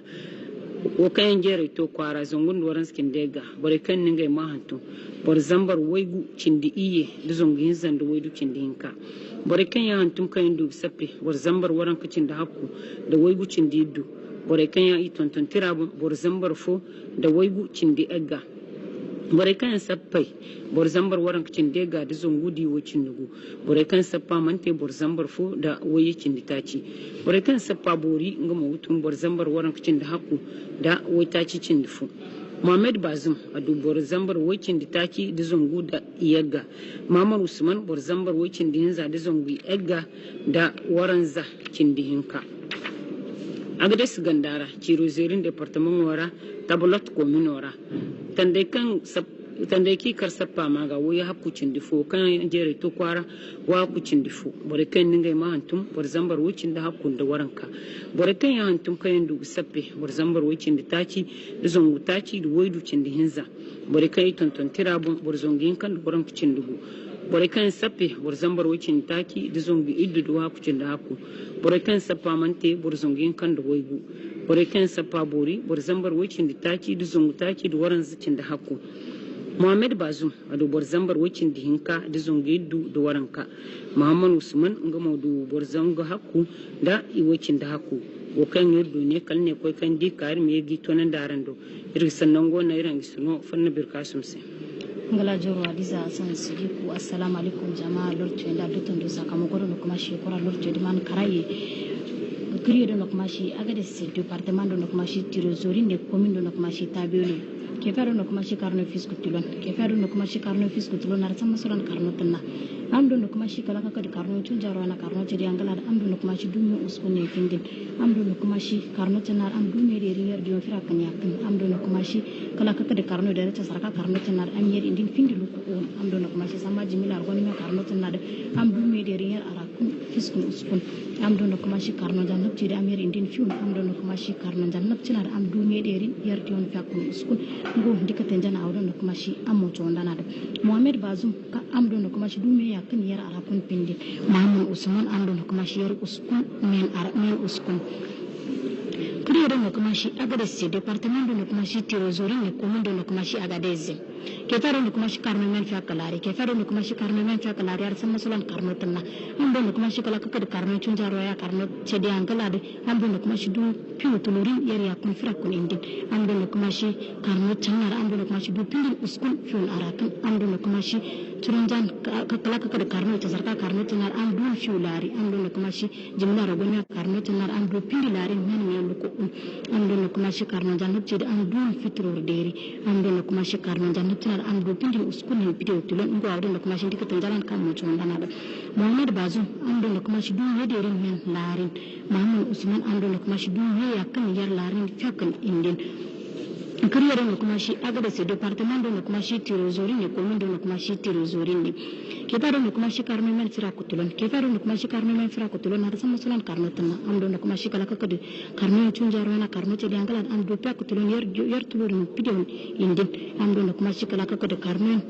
wo kan jere to kwara zongun waran skin dega bore kan ninga ma hantu bor zambar waigu cindi iye da zongin zanda waidu cindi hinka bore kan ya hantum kan du sappe bor zambar waran ka cindi hakku da waigu cindi iddu bore kan ya i tonton tirabu bor zambar fo da waigu cindi egga bore kan sappai bor zambar waran cin dega da zongu di wo cindugu bore kan sappa mante bor zambar fo da waye cindi taci bore kan sappa bori ngama wutun bor zambar waran cin da hakku da wai taci cindi fu Mohamed Bazoum adu bor zambar wai cindi taci da zongu da iyagga Maman Usman bor zambar wai cindi hinza da zongu egga da waranza cindi hinka Agdes Gandara ciro zerin departement wara tabolot commune wara tande kan tande ki kar sappa maga wo ya hakku cindi fo kan jere to kwara wa ku cindi fo bore kan ninga ma hantum bor zambar wo cindi hakku da waranka bore kan ya hantum kan du sappe bor zambar wo cindi taci da zongu taci da woidu cindi hinza bore kan tonton tirabu bor zongin kan waran ku cindugu bore kan sappe bor zambar wo cindi taki da zongu iddu da hakku cindi hakku bore kan sappa mante bor zongin kan da woigu bore kan sappa bori bor zambar wo cindi taki da zongu taki da waran cindi hakku Mohamed Bazoum adu bor zambar wacin di hinka da zongi iddu da waranka Muhammad Usman ngamo du bor zango hakku da i wacin da hakku wo kan yurdu ne kal ne koy kan di kar mi gi tonan darando ir sannan go na iran gisuno fanna bir kasum se Ngala joro Hadiza Hassan Sidiku. Assalamu alaikum jama'a lortu enda dutun do sakamako do kuma shi kora lortu man karaye kiriyo do kuma shi agade se département do kuma shi tirozori ne commune do kuma shi tabelo ke fero no kuma shi karno fisku tilon ke fero no kuma shi karno fisku tilon ar sama soran karno tanna Am do no kuma shi kala kaka da karno tun jaro na karno ce da angala da am do no kuma shi dume uskun ne findin. Am do no kuma shi karno tanar am dume da yar diyon fira kan yakin. Am do no kuma shi kala kaka da karno da ta sarka karno tanar am yar indin findi luku on. Am do no kuma shi sama jimila argoni me karno tanar am dume da yar arakun fiskun uskun. Am do no kuma shi karno jannab ce da am yar indin fiun. Am do no kuma shi karno jannab cinar am dume da yar diyon fiakun uskun. Ngo ndika tenjana awdo no kuma shi ammo chondana da Mohamed Bazoum ka am do no kuma shi dume ya kan yar arakun pindi. Muhammad Usman am do no kuma shi yar uskun men ar men uskun. Kuriyo no kuma shi Agadez departement do no kuma shi Tirozori ne commune do no kuma shi Agadez. Ke faro no kuma shi karno men fa kalari ke faro no kuma shi karno men fa kalari ar sama solan karno tanna. Am do no kuma shi kala kaka karno chunjaro ya karno chedi angala de am do no kuma shi du piu tuluri yar ya kun fira kun indin. Am do no kuma shi karno channar am do no kuma shi du pindin uskun fiun arakan. Am do no kuma shi turanjan kala kaka karno ta sarka karno tannar am du fiu lari. Am do no kuma shi jimla rogonya karno tannar am du pindi lari men me luko am do no kuma shi karno jannab chedi am du fitror deri. Am do no kuma shi karno jannab tinar am do pindin uskun hin video tulon ngo awdo no kuma shi ndika tanjalan kam mo chondana da Mohamed Bazoum am do no kuma shi du yederin men larin. Muhammad Usman am do no kuma shi du yakan yar larin fakan indin. Kuriyo no kuma shi Agadez departement do no kuma shi Tirozori ne commune do no kuma shi Tirozori ne. Ke faro no kuma shi karno men fira kutulon ke faro no kuma shi karno men fira kutulon har sama sunan karno tanna. Am do no kuma shi kala kaka de karno chunjaro na karno ce de angala am do pa kutulon yar yar tulur pidion indin. Am do no kuma shi kala kaka de karno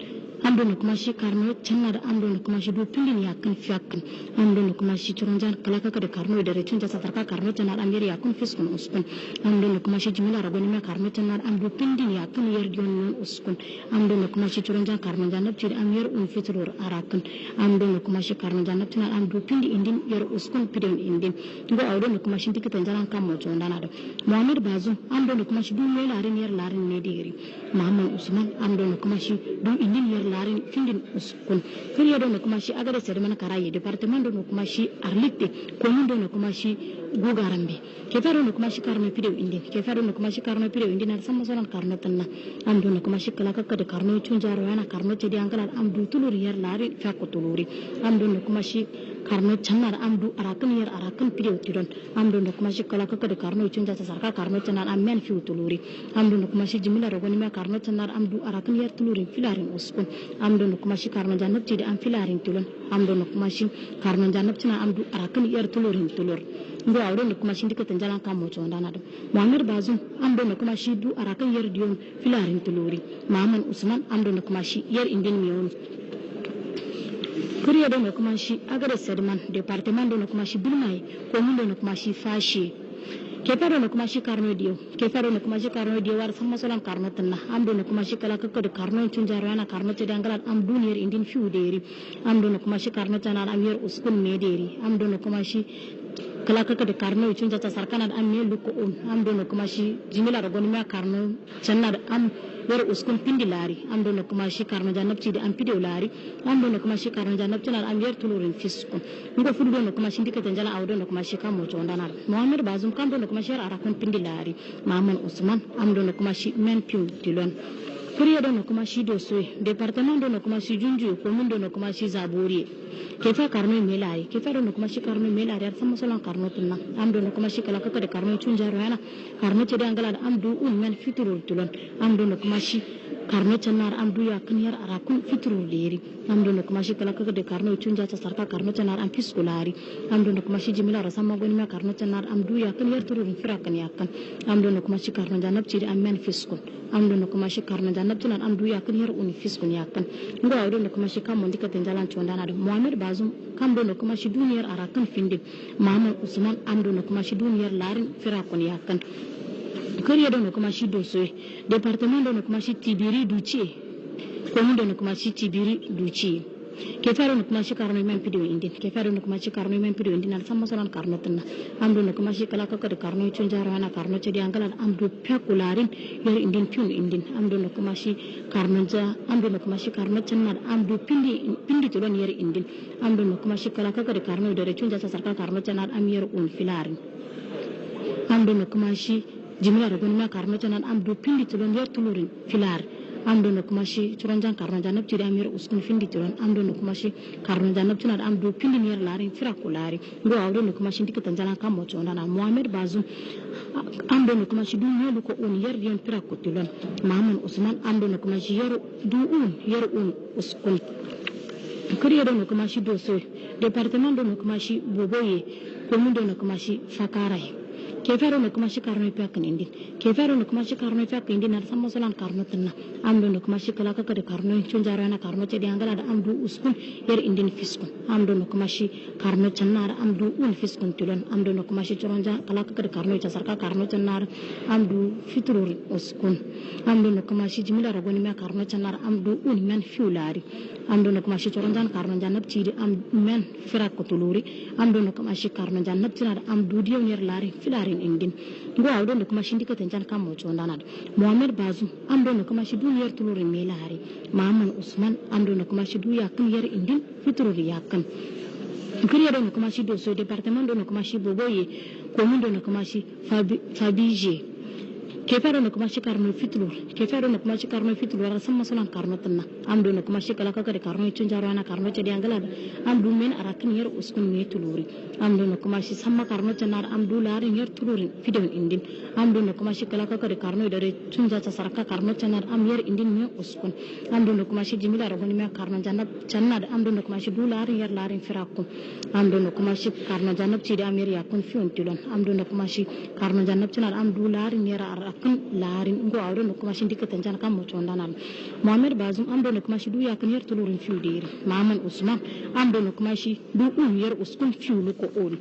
am do no kuma shi karno channa da am do no kuma shi do pindin yakin fiakin. Am do no kuma shi churunjan kala kaka de karno da chunja satarka karno channa am yar yakun fiskun uskun. Am do no kuma shi jimila ragoni me karno channa am do pindin yakin yar dion non uskun. Am do no kuma shi churunjan karno jannab chiri am yar un fitrur arakin. Am do no kuma shi karno jannab china am do pindi indin yar uskun pidon indin. Ngo awdo no kuma shi dikitan jalan kam mo chondana do Mohamed Bazoum am do no kuma shi du me larin yar larin ne digiri. Muhammad Usman am do no kuma shi du indin yar larin findin uskun. Kuriyo do no kuma shi Agadez mana karaye departement do no kuma shi Arlitte commune do no kuma shi Gugarambe. Ke faro no kuma shi karno pidew indin. Ke faro no kuma shi karno pidew indin ar sama solan karno tanna. Am do no kuma shi kala kakka de karno chunjaro yana karno chedi angala am du tuluri yar lari fa ko tuluri. Am do no kuma shi karno channar am du arakan yar arakan pidew tidon. Am do no kuma shi kala kakka de karno chunja ta sarka karno channar am men fiu tuluri. Am do no kuma shi jimila rogoni me karno channar am du arakan yar tulurin filarin uskun. Am do no kuma shi karno jannab chedi am filarin tulon. Am do no kuma shi karno jannab china am du arakan yar tulurin tulur. Ngo awdo no kuma shi ndika tanjalan kam mo chondana do Mohamed Bazoum am do no kuma shi du arakan yar dion filarin tuluri. Muhammad Usman am do no kuma shi yar indin miyon. Kuriyo do no kuma shi Agadez Sedman departement do no kuma shi Bulmai commune do no kuma shi Fashi. Ke faro no kuma shi karno diyo ke faro no kuma shi karno diyo war sama solan karno tanna. Am do no kuma shi kala kakka de karno chunjaro yana karno ce dangala am duniyar indin fiu deri. Am do no kuma shi karno tana am yar uskun me deri. Am do no kuma shi kala kaka de karno chunja ta sarkana am me luko on. Am do no kuma shi jimila da goni me karno channa da am yar uskun pindi lari. Am do no kuma shi karno jannab ci de am pidew lari. Am do no kuma shi karno jannab ci am yar tulurin fiskun. Ngo fudu do no kuma shi ndika tanjala awdo no kuma shi kamo chondana. Mohamed Bazoum kam do no kuma shi yar arakun pindi lari. Muhammad Usman am do no kuma shi men piu dilon. Kuriyo do no kuma shi Dosoye departement do no kuma shi Junju commune do no kuma shi Zabori. Ke fa karno melari ke fa do no kuma shi karno melari ar sama solan karno tunna. Am do no kuma shi kala kaka de karno chunjaro yana karno chedi angala am du un men fiturul tulon. Am do no kuma shi karno channar am du yakin yar arakun fiturul deri. Am do no kuma shi kala kaka de karno chunja ta sarka karno channar am fiskulari. Am do no kuma shi jimila rasama goni me karno channar am du yakin yar turul firakan yakan. Am do no kuma shi karno jannab chedi am men fiskun. Am do no kuma shi karno jannab tinan am du yakin yar un fiskun yakan. Ngo awdo no kuma shi kam mo ndika tenjalan chondana do Mohamed Bazoum kam do no kuma shi duniyar arakan findi. Muhammad Usman am do no kuma shi duniyar larin firakun yakan. Kuriyo do no kuma shi Dosoye departement do no kuma shi Tibiri Duce commune do no kuma shi Tibiri Duce. Ke faro no kuma shi karno men pidiyo indin ke faro no kuma shi karno men pidiyo indin al sama solan karno tanna. Am do no kuma shi kala kaka de karno chunjaro ana karno chedi angala am do pekularin yar indin piun indin. Am do no kuma shi karno ja am do no kuma shi karno channa am do pindi pindi tulon yar indin. Am do no kuma shi kala kaka de karno de chunja sa sarka karno channa am yar un filarin. Am do no kuma shi jimila da goni ma karno chanan am do pindi tulon yar tulurin filar. Am do no kuma shi churonjan karno janab chiri am yer uskun findi tilon. Am do no kuma shi karno janab china am du pindi yer larin fira kulari. Ngo awdo no kuma shi ndikata jalan kam mo chonda na Mohamed Bazoum am do no kuma shi du nyolu ko un yer dion fira kutilon. Mahamman Usman am do no kuma shi yer du un yer un uskun. Kuriya do no kuma shi doso departement do no kuma shi boboye commune do no kuma shi fakarai. Kefero no kuma shi karno piak nindi. Kefero no kuma shi karno piak indi nar sammo solan karno tanna. Am do no kuma shi kala ka de karno chunjaro na karno che diangala da am du uskun yer indin fiskun. Am do no kuma shi karno channar am du un fiskun tulon. Am do no kuma shi choronja kala ka de karno cha sarka karno channar am du fitrur uskun. Am do no kuma shi jimila ragoni ma karno channar am du un men fiulari. Am do no kuma shi choronjan karno janab chiri am men firak kutuluri. Am do no kuma shi karno janab chinar am du dion yer lari filari indin. Ngo awdo no kuma shi ndika tenjan kam mo chondanad. Mohamed Bazoum am do no kuma shi du yer tuluri melari. Mahamman Usman am do no kuma shi du yakun yer indin fitruri yakun. Kuriya do no kuma shi doso departement do no kuma shi boboye commune do no kuma shi Fabije. Kefero no kuma shi karno fitlur. Kefero no kuma shi karno fitlur ara samma solan karno tanna. Am do no kuma shi kala ka de karno chunjaro ana karno che diangala am du men arakin yer uskun me tuluri. Am do no kuma shi samma karno chanar am du larin yer tulurin fidon indin. Am do no kuma shi kala ka de karno dare chunja cha sarka karno chanar am yer indin me uskun. Am do no kuma shi jimila rogoni me karno janab channa am do no kuma shi du larin yer larin firakum. Am do no kuma shi karno janab chi am yer yakun fion tilon. Am do no kuma shi karno janab chanar am du larin yer kan larin ngo awdo no kuma shi ndika tanjan kam mo chondanan. Mohamed Bazoum am do no kuma shi du yakun yer tulurin fiudiri. Mahamman Usman am do no kuma shi du un yer uskun fiulu ko on.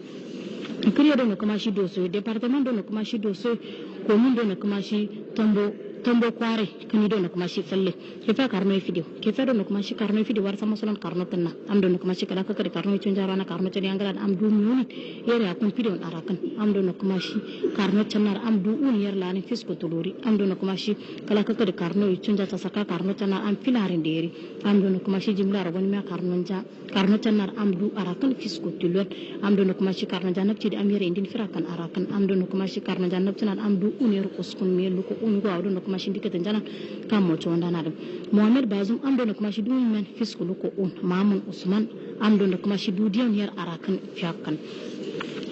Kuriya do no kuma shi doso departement do no kuma shi doso commune do no kuma shi tombo tombo kware kini do no kuma shi falle. Kefa karno fidio. Kefa do no kuma shi karno fidio war sama solan karno tanna. Am do no kuma shi kala ka de karno chunjaro na karno chedi angala am du mioni yer yakun fidio arakan. Am do no kuma shi karno channar am du un yer lani fisko tuluri. Am do no kuma shi kala ka de karno chunja cha saka karno channar am filarin deri. Am do no kuma shi jimla rogoni ma karno ja karno channar am du arakan fisko tulon. Am do no kuma shi karno janab chedi am yer indin firakan arakan. Am do no kuma shi karno janab chanar am du un yer uskun melu ko un go awdo no kuma shi ndika tanjana kam mo chonda na dum. Mohamed Bazoum am do no kuma shi du men fisku ko un. Mahamman Usman am do no kuma shi du dion yer arakan fiakan.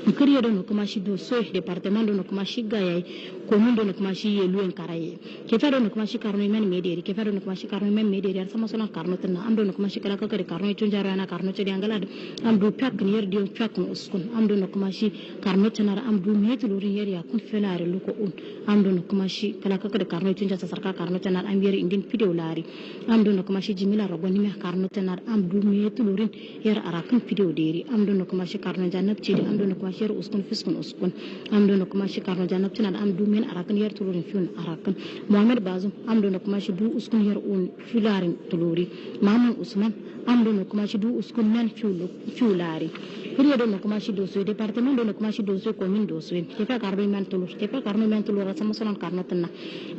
Kuriya do no kuma shi do so departement do no kuma shi gayay commune do no kuma shi yelu en karaye. Kefa do no kuma shi karno men mederi. Kefa do no kuma shi karno men mederi ar sama solan karno tanna. Am do no kuma shi kala ka de karno chunjaro ana karno chedi angala am du pyak ni yer dion pyak uskun. Am do no kuma shi karno chanar am du metuluri yer yakun felare luko un. Am do no kuma shi kala ka de karno chunja sa sarka karno chanar am yer indin video lari. Am do no kuma shi jimila rogoni me karno chanar am du metuluri yer arakan video deri. Am do no kuma shi karno janab chedi am do no kuma shi yer uskun fiskun uskun. Am do no kuma shi karno janab chanar am du men arakan yer tulurin fiun arakan. Mohamed Bazoum am do no kuma shi du uskun yer un filarin tuluri. Mahamman Usman am do no kuma shi du uskun men fiulari. Kuriya do no kuma shi doso departement do no kuma shi doso commune doso. Kefa karno men tulur. Kefa karno men tulur ara sama solan karno tanna.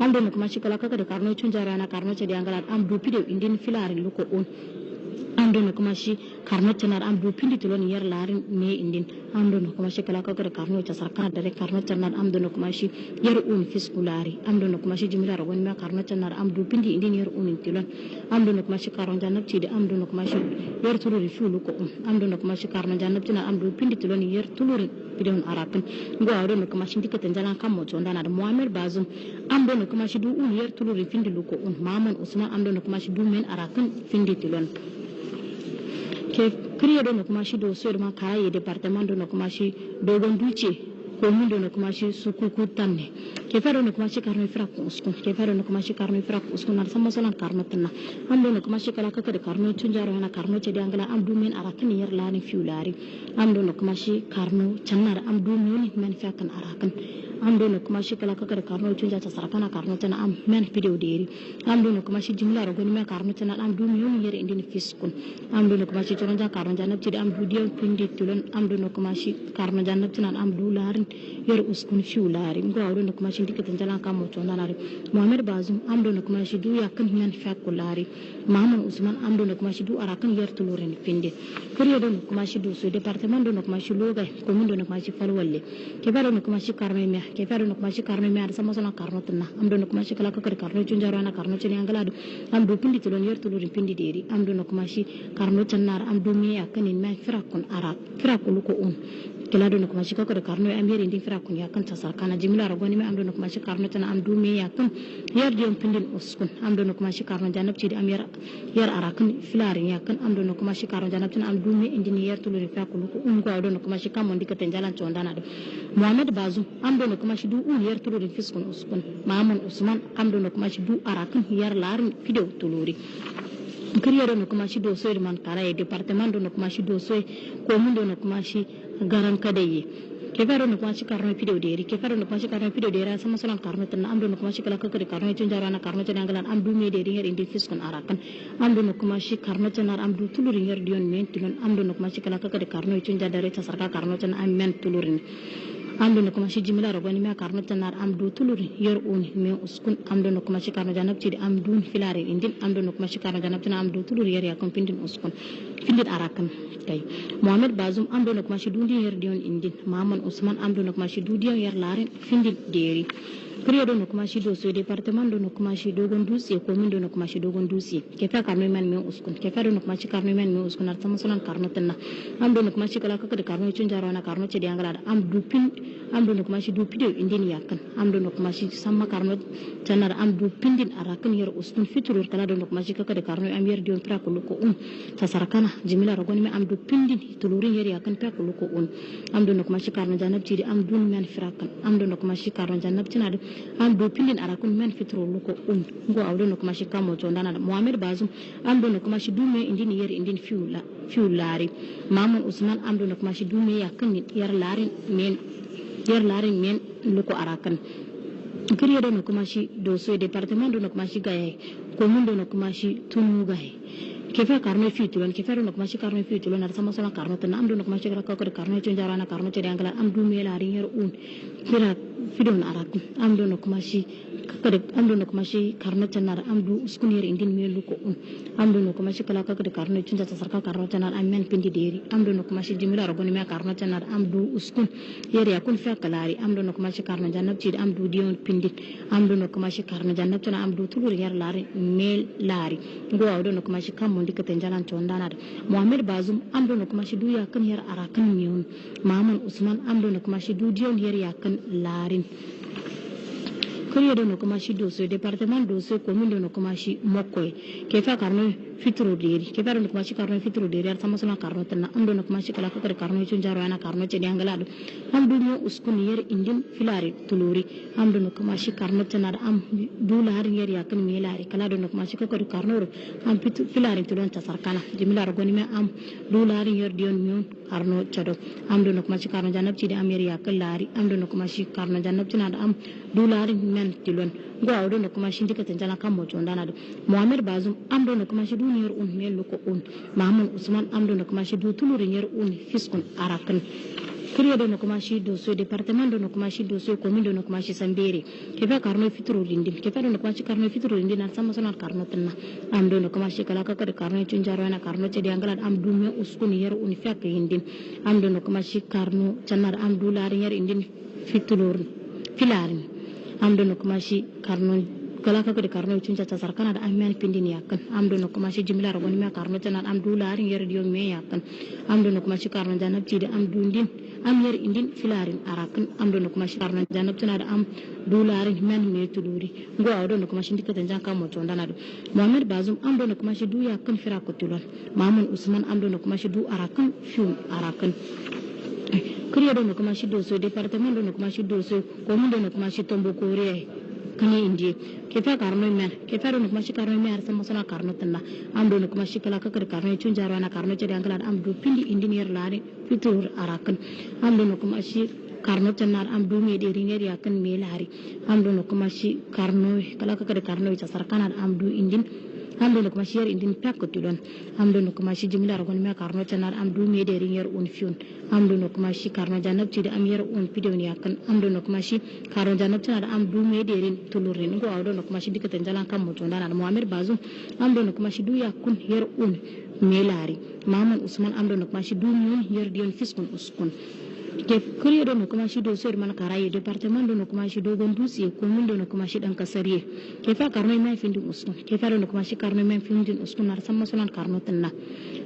Am do no kuma shi kala ka de karno chunjaro ana karno chedi angala am du pido indin filarin luko on. Am do no kuma shi karno chanar am du pindi tulon yer larin me indin. Am do no kuma shi kala ka de karno cha sarka dare karno chanar am do no kuma shi yer un fiskulari. Am do no kuma shi jimila rogoni ma karno chanar am du pindi indin yer un tilon. Am do no kuma shi karno janab chidi am do no kuma shi yer tuluri fiulu ko on. Am do no kuma shi karno janab chanar am du pindi tulon yer tuluri bidon arakan. Ngo awdo no kuma shi ndika tanjalan kam mo chonda na Mohamed Bazoum am do no kuma shi du un yer tuluri findi luko on. Mahamman Usman am do no kuma shi du men arakan findi tilon. Ke kriya do no kuma shi do so ma karaye departement do no kuma shi dogon duce commune do no kuma shi sukuku tanne. Kefa do no kuma shi karno fira ko uskun. Kefa do no kuma shi karno fira ko uskun nar sama solan karno tanna. Am do no kuma shi kala ka de karno chunjaro ana karno chedi angala am du men arakan yer lani fiulari. Am do no kuma shi karno channar am du men men fiakan arakan. Am do no kuma shi kala ka de karno chunja cha sarkana karno chana am men video deri. Am do no kuma shi jimla rogoni me karno chana am du men yer indin fiskun. Am do no kuma shi choronja karno janab chedi am du dion pindi tulon. Am do no kuma shi karno janab chana am du larin yer uskun fiulari. Ngo awdo no kuma shi dikatan jalan kamo chondana Mohamed Bazoum amdo no kuma shi du yakin men fakulari Mahaman Usman amdo no kuma shi du arakan yer tulurin finde kariya do no kuma shi du so departement do no kuma shi loga commune do no kuma shi falwalle ke faro no kuma shi karme me ke faro no kuma shi karme me ar sama sona karno tanna amdo no kuma shi kala kakar karno chunjaro na karno chini angala do am du pindi tulon yer tulurin pindi deri amdo no kuma shi karno channar am du me yakin me firakun ara firakulu ko un kila do no kuma shi kakar karno am yer indin firakun yakin tasar kana jimla ragoni me amdo no kuma shi karno tana am du me yakin yer diom pindin uskun am do no kuma shi karno janab ci am yer yer arakin filarin yakin am do no kuma shi karno janab tana am du me indin yer tulurin firakulu ko un go do no kuma shi kamon dikatan jalan chondana do Mohamed Bazoum am do no kuma shi du un yer tulurin fiskun uskun Mahaman Usman am do no kuma shi du arakin yer larin fidew tuluri kiriyar no kuma shi doso man karaye departement do no kuma shi doso commune do no kuma shi garan kadaye ke faro no kuma shi karno fidew deri ke faro no kuma shi karno fidew deri sama solan karno tan am do no kuma shi kala kakari karno chun jarana karno tan angalan am du me deri her indi fiskon arakan am do no kuma shi karno tan am du tulurin yer dion men tulon am do no kuma shi kala kakari karno chun jadare ta sarka karno tan am men tulurin am do no kuma shi jimla rogoni me karno tanar am du tuluri yer uni me uskun am do no kuma shi karno janab ci am dun filare indin am do no kuma shi karno janab tan am du tuluri yer yakon pindin uskun pindin arakan kay Mohamed Bazoum am do no kuma shi dundi yer dion indin Mahaman Usman am do no kuma shi dudiyon yer laren findin deri kiriyo do no kuma shi doso departement do no kuma shi dogon dutse komin do no kuma shi dogon dutse ke fa karno men me uskun ke fa do no kuma shi karno men me uskun ar sama solan karno tanna am do no kuma shi kala kaka de karno chun jarona karno ce de angala am du pin am do no kuma shi du pidew indin yakan am do no kuma shi samma karno tanar am du pindin arakan yer uskun fiturur kala do no kuma shi kaka de karno am yer dion pra ko ko um tasarkana jimila rogoni me am du pindin tulurin yer yakan pra ko ko un am do no kuma shi karno janab ci am dun men frakan am do no kuma shi karno janab ci am do pindin arakun men fitro luko un ngo awdo no kuma shi kamo to ndana Mohamed Bazoum am do no kuma shi dume indin yer indin fiula fiulari Maman Usman am do no kuma shi dume yakan yer larin men yer larin men luko arakan kiriyo do no kuma shi doso departement do no kuma shi gaye commune do no kuma shi tunu gaye kefe karno fitulon kefe no kuma shi karno fitulon ar sama sama karno tan am do no kuma shi ka ko karno chun jarana karno che angala am du me larin yer un fira fidon arak am do no kuma shi kakade am do no kuma shi karno tanar am du uskun yer indin me luko un am do no kuma shi kala kakade karno chun jata sarka karno tanar am men pindi deri am do no kuma shi jimila rogoni me karno tanar am du uskun yer ya kun fa kalari am do no kuma shi karno jannab ci am du dion pindi am do no kuma shi karno jannab tana am du tulur yer lari mel lari ngo awdo no kuma shi kam dikatan jalan chondana Mohamed Bazoum am do no kuma shi du yakan yer arakan miun Mahaman Usman am do no kuma shi du dion yer yakan larin kariyo do no kuma shi doso departement doso commune do no kuma shi mokkoy ke fa karno fitro deri ke fa do no kuma shi karno fitro deri ar sama sona karno tanna am do no kuma shi kala kakar karno chun jaro ana karno che angala do am du mo uskun yer indin filari tuluri am do no kuma shi karno tanna am du larin yer yakan melari kala do no kuma shi kakar karno ro am filari tulon ta sarkana jimila rogoni me am du larin yer dion mion karno chado am do no kuma shi karno janab ci am yer yakan lari am do no kuma shi karno janab ci am du larin men tilon ngo awdo no kuma shi dikatan jala kam mo chondana do Mohamed Bazoum am do no kuma shi duniyar un mel ko un Mahaman Usman am do no kuma shi du tulurin yer un fiskun arakan kiriyo do no kuma shi doso departement do no kuma shi doso commune do no kuma shi sambere ke fa karno fitro rindin ke fa do no kuma shi karno fitro rindin an sama sonan karno tanna am do no kuma shi kala kakar karno chun jaro na karno che angala am du me uskun yer un fiak indin am do no kuma shi karno chanar am du larin yer indin fitulur filarin am do no kuma shi karno kala kaka de karno chun cha sarkana da am men pindin yakan am do no kuma shi jimla rogoni me karno tana am du larin yer diyo me yakan am do no kuma shi karno janab ci de am dundin am yer indin filarin arakan am do no kuma shi karno janab tana da am du larin men me tuduri ngo awdo no kuma shi dikatan jan kamo to ndana do Mohamed Bazoum am do no kuma shi du yakan fira ko tulon Mahaman Usman am do no kuma shi du arakan fium arakan kiriyo do no kuma shi doso departement do no kuma shi doso commune do no kuma shi tombo kore kani indi ke fa karno men ke fa do no kuma shi karno men ar sama sona karno tanna am do no kuma shi kala kakar karno chun jaro na karno che angala am du pindi indi yer lari fitur arakan am do no kuma shi karno tannar am du me de ringer yakan me lari am do no kuma shi karno kala kakar karno cha sarkana am du indin Am do kuma shi yar indin pek tulon. Am do kuma shi jimla ragon me karno tanar am du me derin yar un fiun. Am do kuma shi karno janab ci da am yar un pidewn yakan. Am do kuma shi karno janab tanar am du me derin tulurin ngo awdo kuma shi dikatan jalan kam mutu ndana Muhammad Bazum am do kuma shi du yakun yar un melari. Maman Usman am do kuma shi du mun yar dion fiskun uskun. Ke kuriya do kuma shi do sor man karaye departement do kuma shi dogon dutse ko mun do kuma shi dan kasariye ke fa karno mai findin uskun ke fa do kuma shi karno mai findin uskun nar samma sunan karno tinna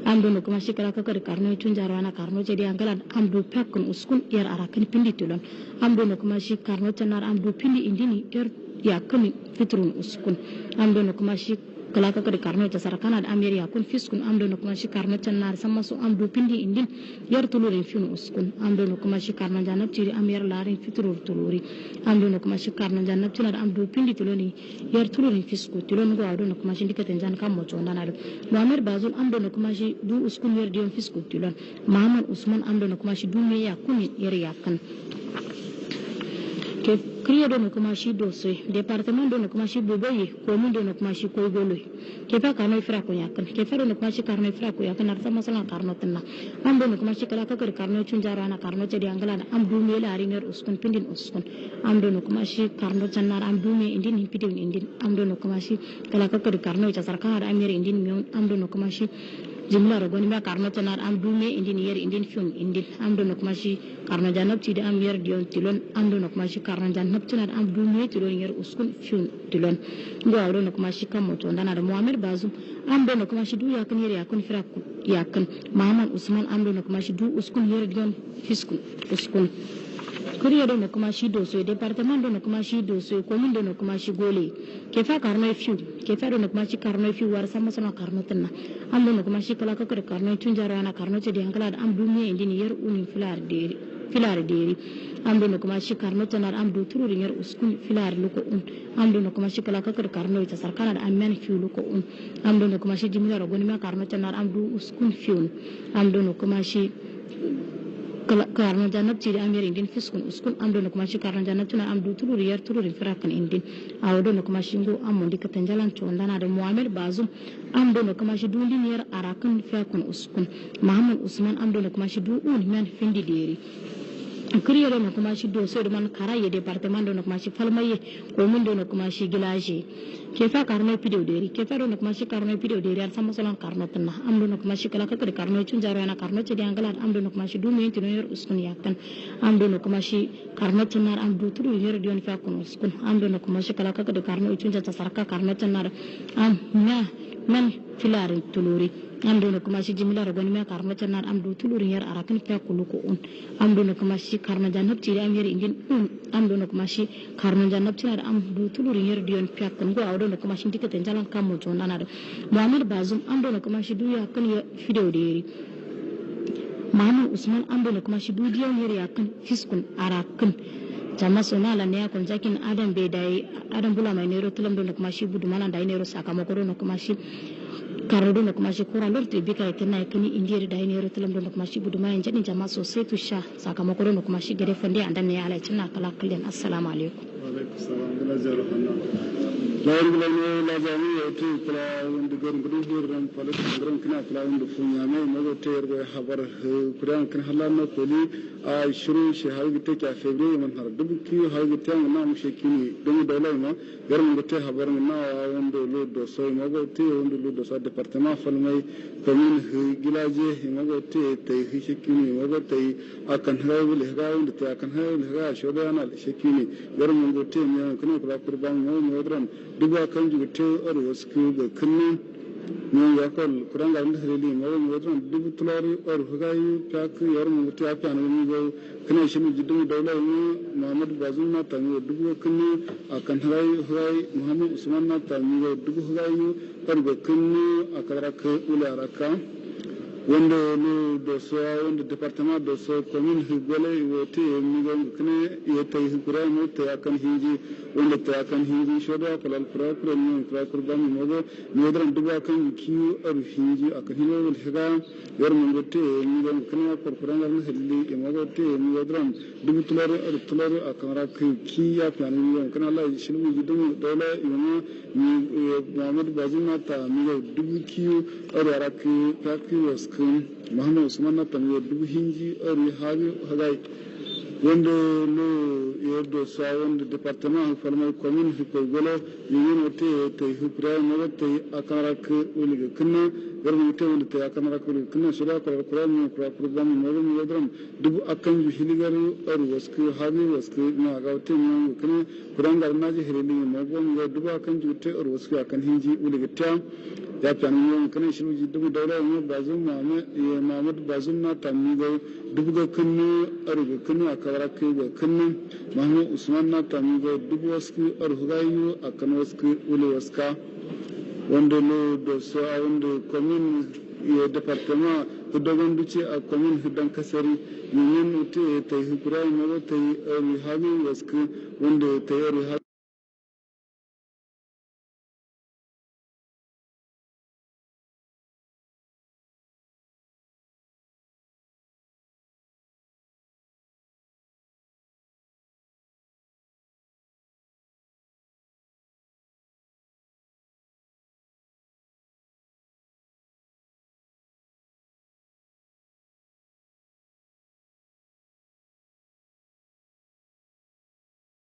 am do kuma shi kala kakar karno tun jarwana karno jadi angala am do pakkun uskun yar arakan pindi tulon am do kuma shi karno tinnar am do pindi indini yar yakun fitrun uskun am do kuma shi kala kakar karno ta sarakana da amir yakun fiskun am do kuma shi karno tannar sama su am do pindi indin yar tulurin fin uskun am do kuma shi karno janab tiri am yar larin fitrur tuluri am do kuma shi karno janab tinar am do pindi tuloni yar tulurin fisku tulon go awdo kuma shi dikatan jan kam mo chonda na Muhammad Bazul am do kuma shi du uskun yar dion fisku tulon Muhammad Usman am do kuma shi du me yakun yar yakan ke kriya do kuma shi dosoi departement do kuma shi boboye commune do kuma shi koygolo ke fa karno ifra ko yakan ke fa do kuma shi karno ifra ko yakan arsa masala karno tinna am do kuma shi kala kakar karno chunjara na karno chedi angala am du me la ringer uskun pindin uskun am do kuma shi karno channar am du me indin pidin indin am do kuma shi kala kakar karno cha sarkar am yer indin mion am do kuma shi jimla rogoni ma karno tanar am dume indin yer indin fiun indin am do kuma shi karno janab ti am yer dion tilon am do kuma shi karno janab tanar am dume tilon yer uskun fiun tilon ngo awdo kuma shi kam moto ndana da Muhammad Bazum am do kuma shi du yakun yer yakun firak yakun Muhammad Usman am do kuma shi du uskun yer dion fiskun uskun kuriya do kuma shi doso departement do kuma shi doso commune do kuma shi gole ke fa karno fiu ke fa do kuma shi karno fiu war sama sama karno tinna am do kuma shi kala kakar karno tunjara na karno ce de hankala am du me indini yar unin filar deri filar deri am do kuma shi karno tanar am du tururin yar uskun filar luko un am do kuma shi kala kakar karno ita sarkana da ammen fiu luko un am do kuma shi jimla rogoni ma karno tanar am du uskun fiun am do kuma shi karno janab tiri am yer indin fiskun uskun am do kuma shi karno janab tuna am du tuluri yer tuluri firakan indin awo do kuma shi ngo am mondi katan jalan to ndana da Muhammad Bazum am do kuma shi dundin yer arakan firakun uskun Muhammad Usman am do kuma shi du un men findi deri kuriya do kuma shi doso do man karaye departement do kuma shi falmaye komin do kuma shi gilaje ke fa karno pidew deri ke fa do kuma shi karno pidew deri ar sama solon karno tanna am do kuma shi kala kakar karno chun jaro na karno chedi angala am do kuma shi du men tino yer uskun yakkan am do kuma shi karno tanar am du turu yer dion fa kun uskun am do kuma shi kala kakar karno chun jata sarka karno tanar am nya men filarin tuluri am do kuma shi jimla rogoni me karno tanar am du tulurin yar arakan fa kuluko un am do kuma shi karno janab tiri am yer indin un am do kuma shi karno janab tiri am du tulurin yer dion fa kun go awdo kuma shi dikatan jalan kam mo jona na Muhammad Bazum am do kuma shi du yakan ya fideo deri Muhammad Usman am do kuma shi du dion yer yakan fiskun arakan jama sona la ne yakon jakin adam be dai adam bula mai nero tulam do kuma shi budu malan dai nero sakamako do kuma shi karo do kuma shi kura lorte bi kai tana kini indiyar dai nero tulam do kuma shi budu malan jadin jama sosai tusha sakamako do kuma shi gare fande andan ne ala cinna kala kallen assalamu alaikum wa alaikum salam gula jaro hanna lawon gula ne la jami ya tu kula wanda garin gudu ran falat garin kana kula wanda funya mai mago tayar go habar kuran kan halal na koli a shiru shi har gite ka febre man har dubu ki har gite na mu shekini dum dole ma garin gite habar na wanda lo do so mago te wanda lo do so departement falmai commune gilaje mago te te shekini mago te akan hawo le ga wanda te akan hawo le ga shoda na shekini garin gite me kana kula kurban mo modran duba kan jugute or wasku ga kunni ni yakol kuranga nda reli mo modran dubu tulari or hugayu pak yor mo gute apan ni go kana shimi jiddu dawla ni Muhammad Bazum na tami dubu kunni akan hugayu hugayu Muhammad Usman na tami dubu hugayu or ga kunni akara ka ularaka Wanda lo doso wanda departement doso commune higole wote mi kne ye tay hikura mo te akan hinji wanda te akan hinji shoda kalal pra pra mi pra pra ba mi mogo mi dran duba kan ki ar hinji akan hino wal higa yor mo te mi kne kor pra ngal helli e mogo te mi dran dubu tular ar tular akan ra ki ya plan mi kne Allah shilmu gidum dola yuma mi Muhammad Bazum ta mi dubu ki ar ara ki pra ki was Muhammad Usman na tamiyar dubu hinji ari habi hagai wanda lo yardo sa wanda departement falmai commune hiko golo yin wote te hukra mo te akara k uliga kunna garbu te wanda te akara k uliga kunna shira kala kula mi kula program mo mi yadram dubu akan ju hiligaru ari wasku habi wasku na ga wote mi kunna kuran gar na ji hilili mo go mi dubu akan ju te ari wasku akan hinji uliga ta ya fani yon kana shi ji dubu daura ne bazum Muhammad bazum na tammi ga dubu ga kunnu aruga kunnu akawara ku ga kunnu Muhammad Usman na tammi ga dubu wasku arugayu akan wasku ule waska wanda lo do so a wanda commune ya departement dogon duce a commune hudan kasari yin ute ta hukura ne ta habi wasku wanda ta yi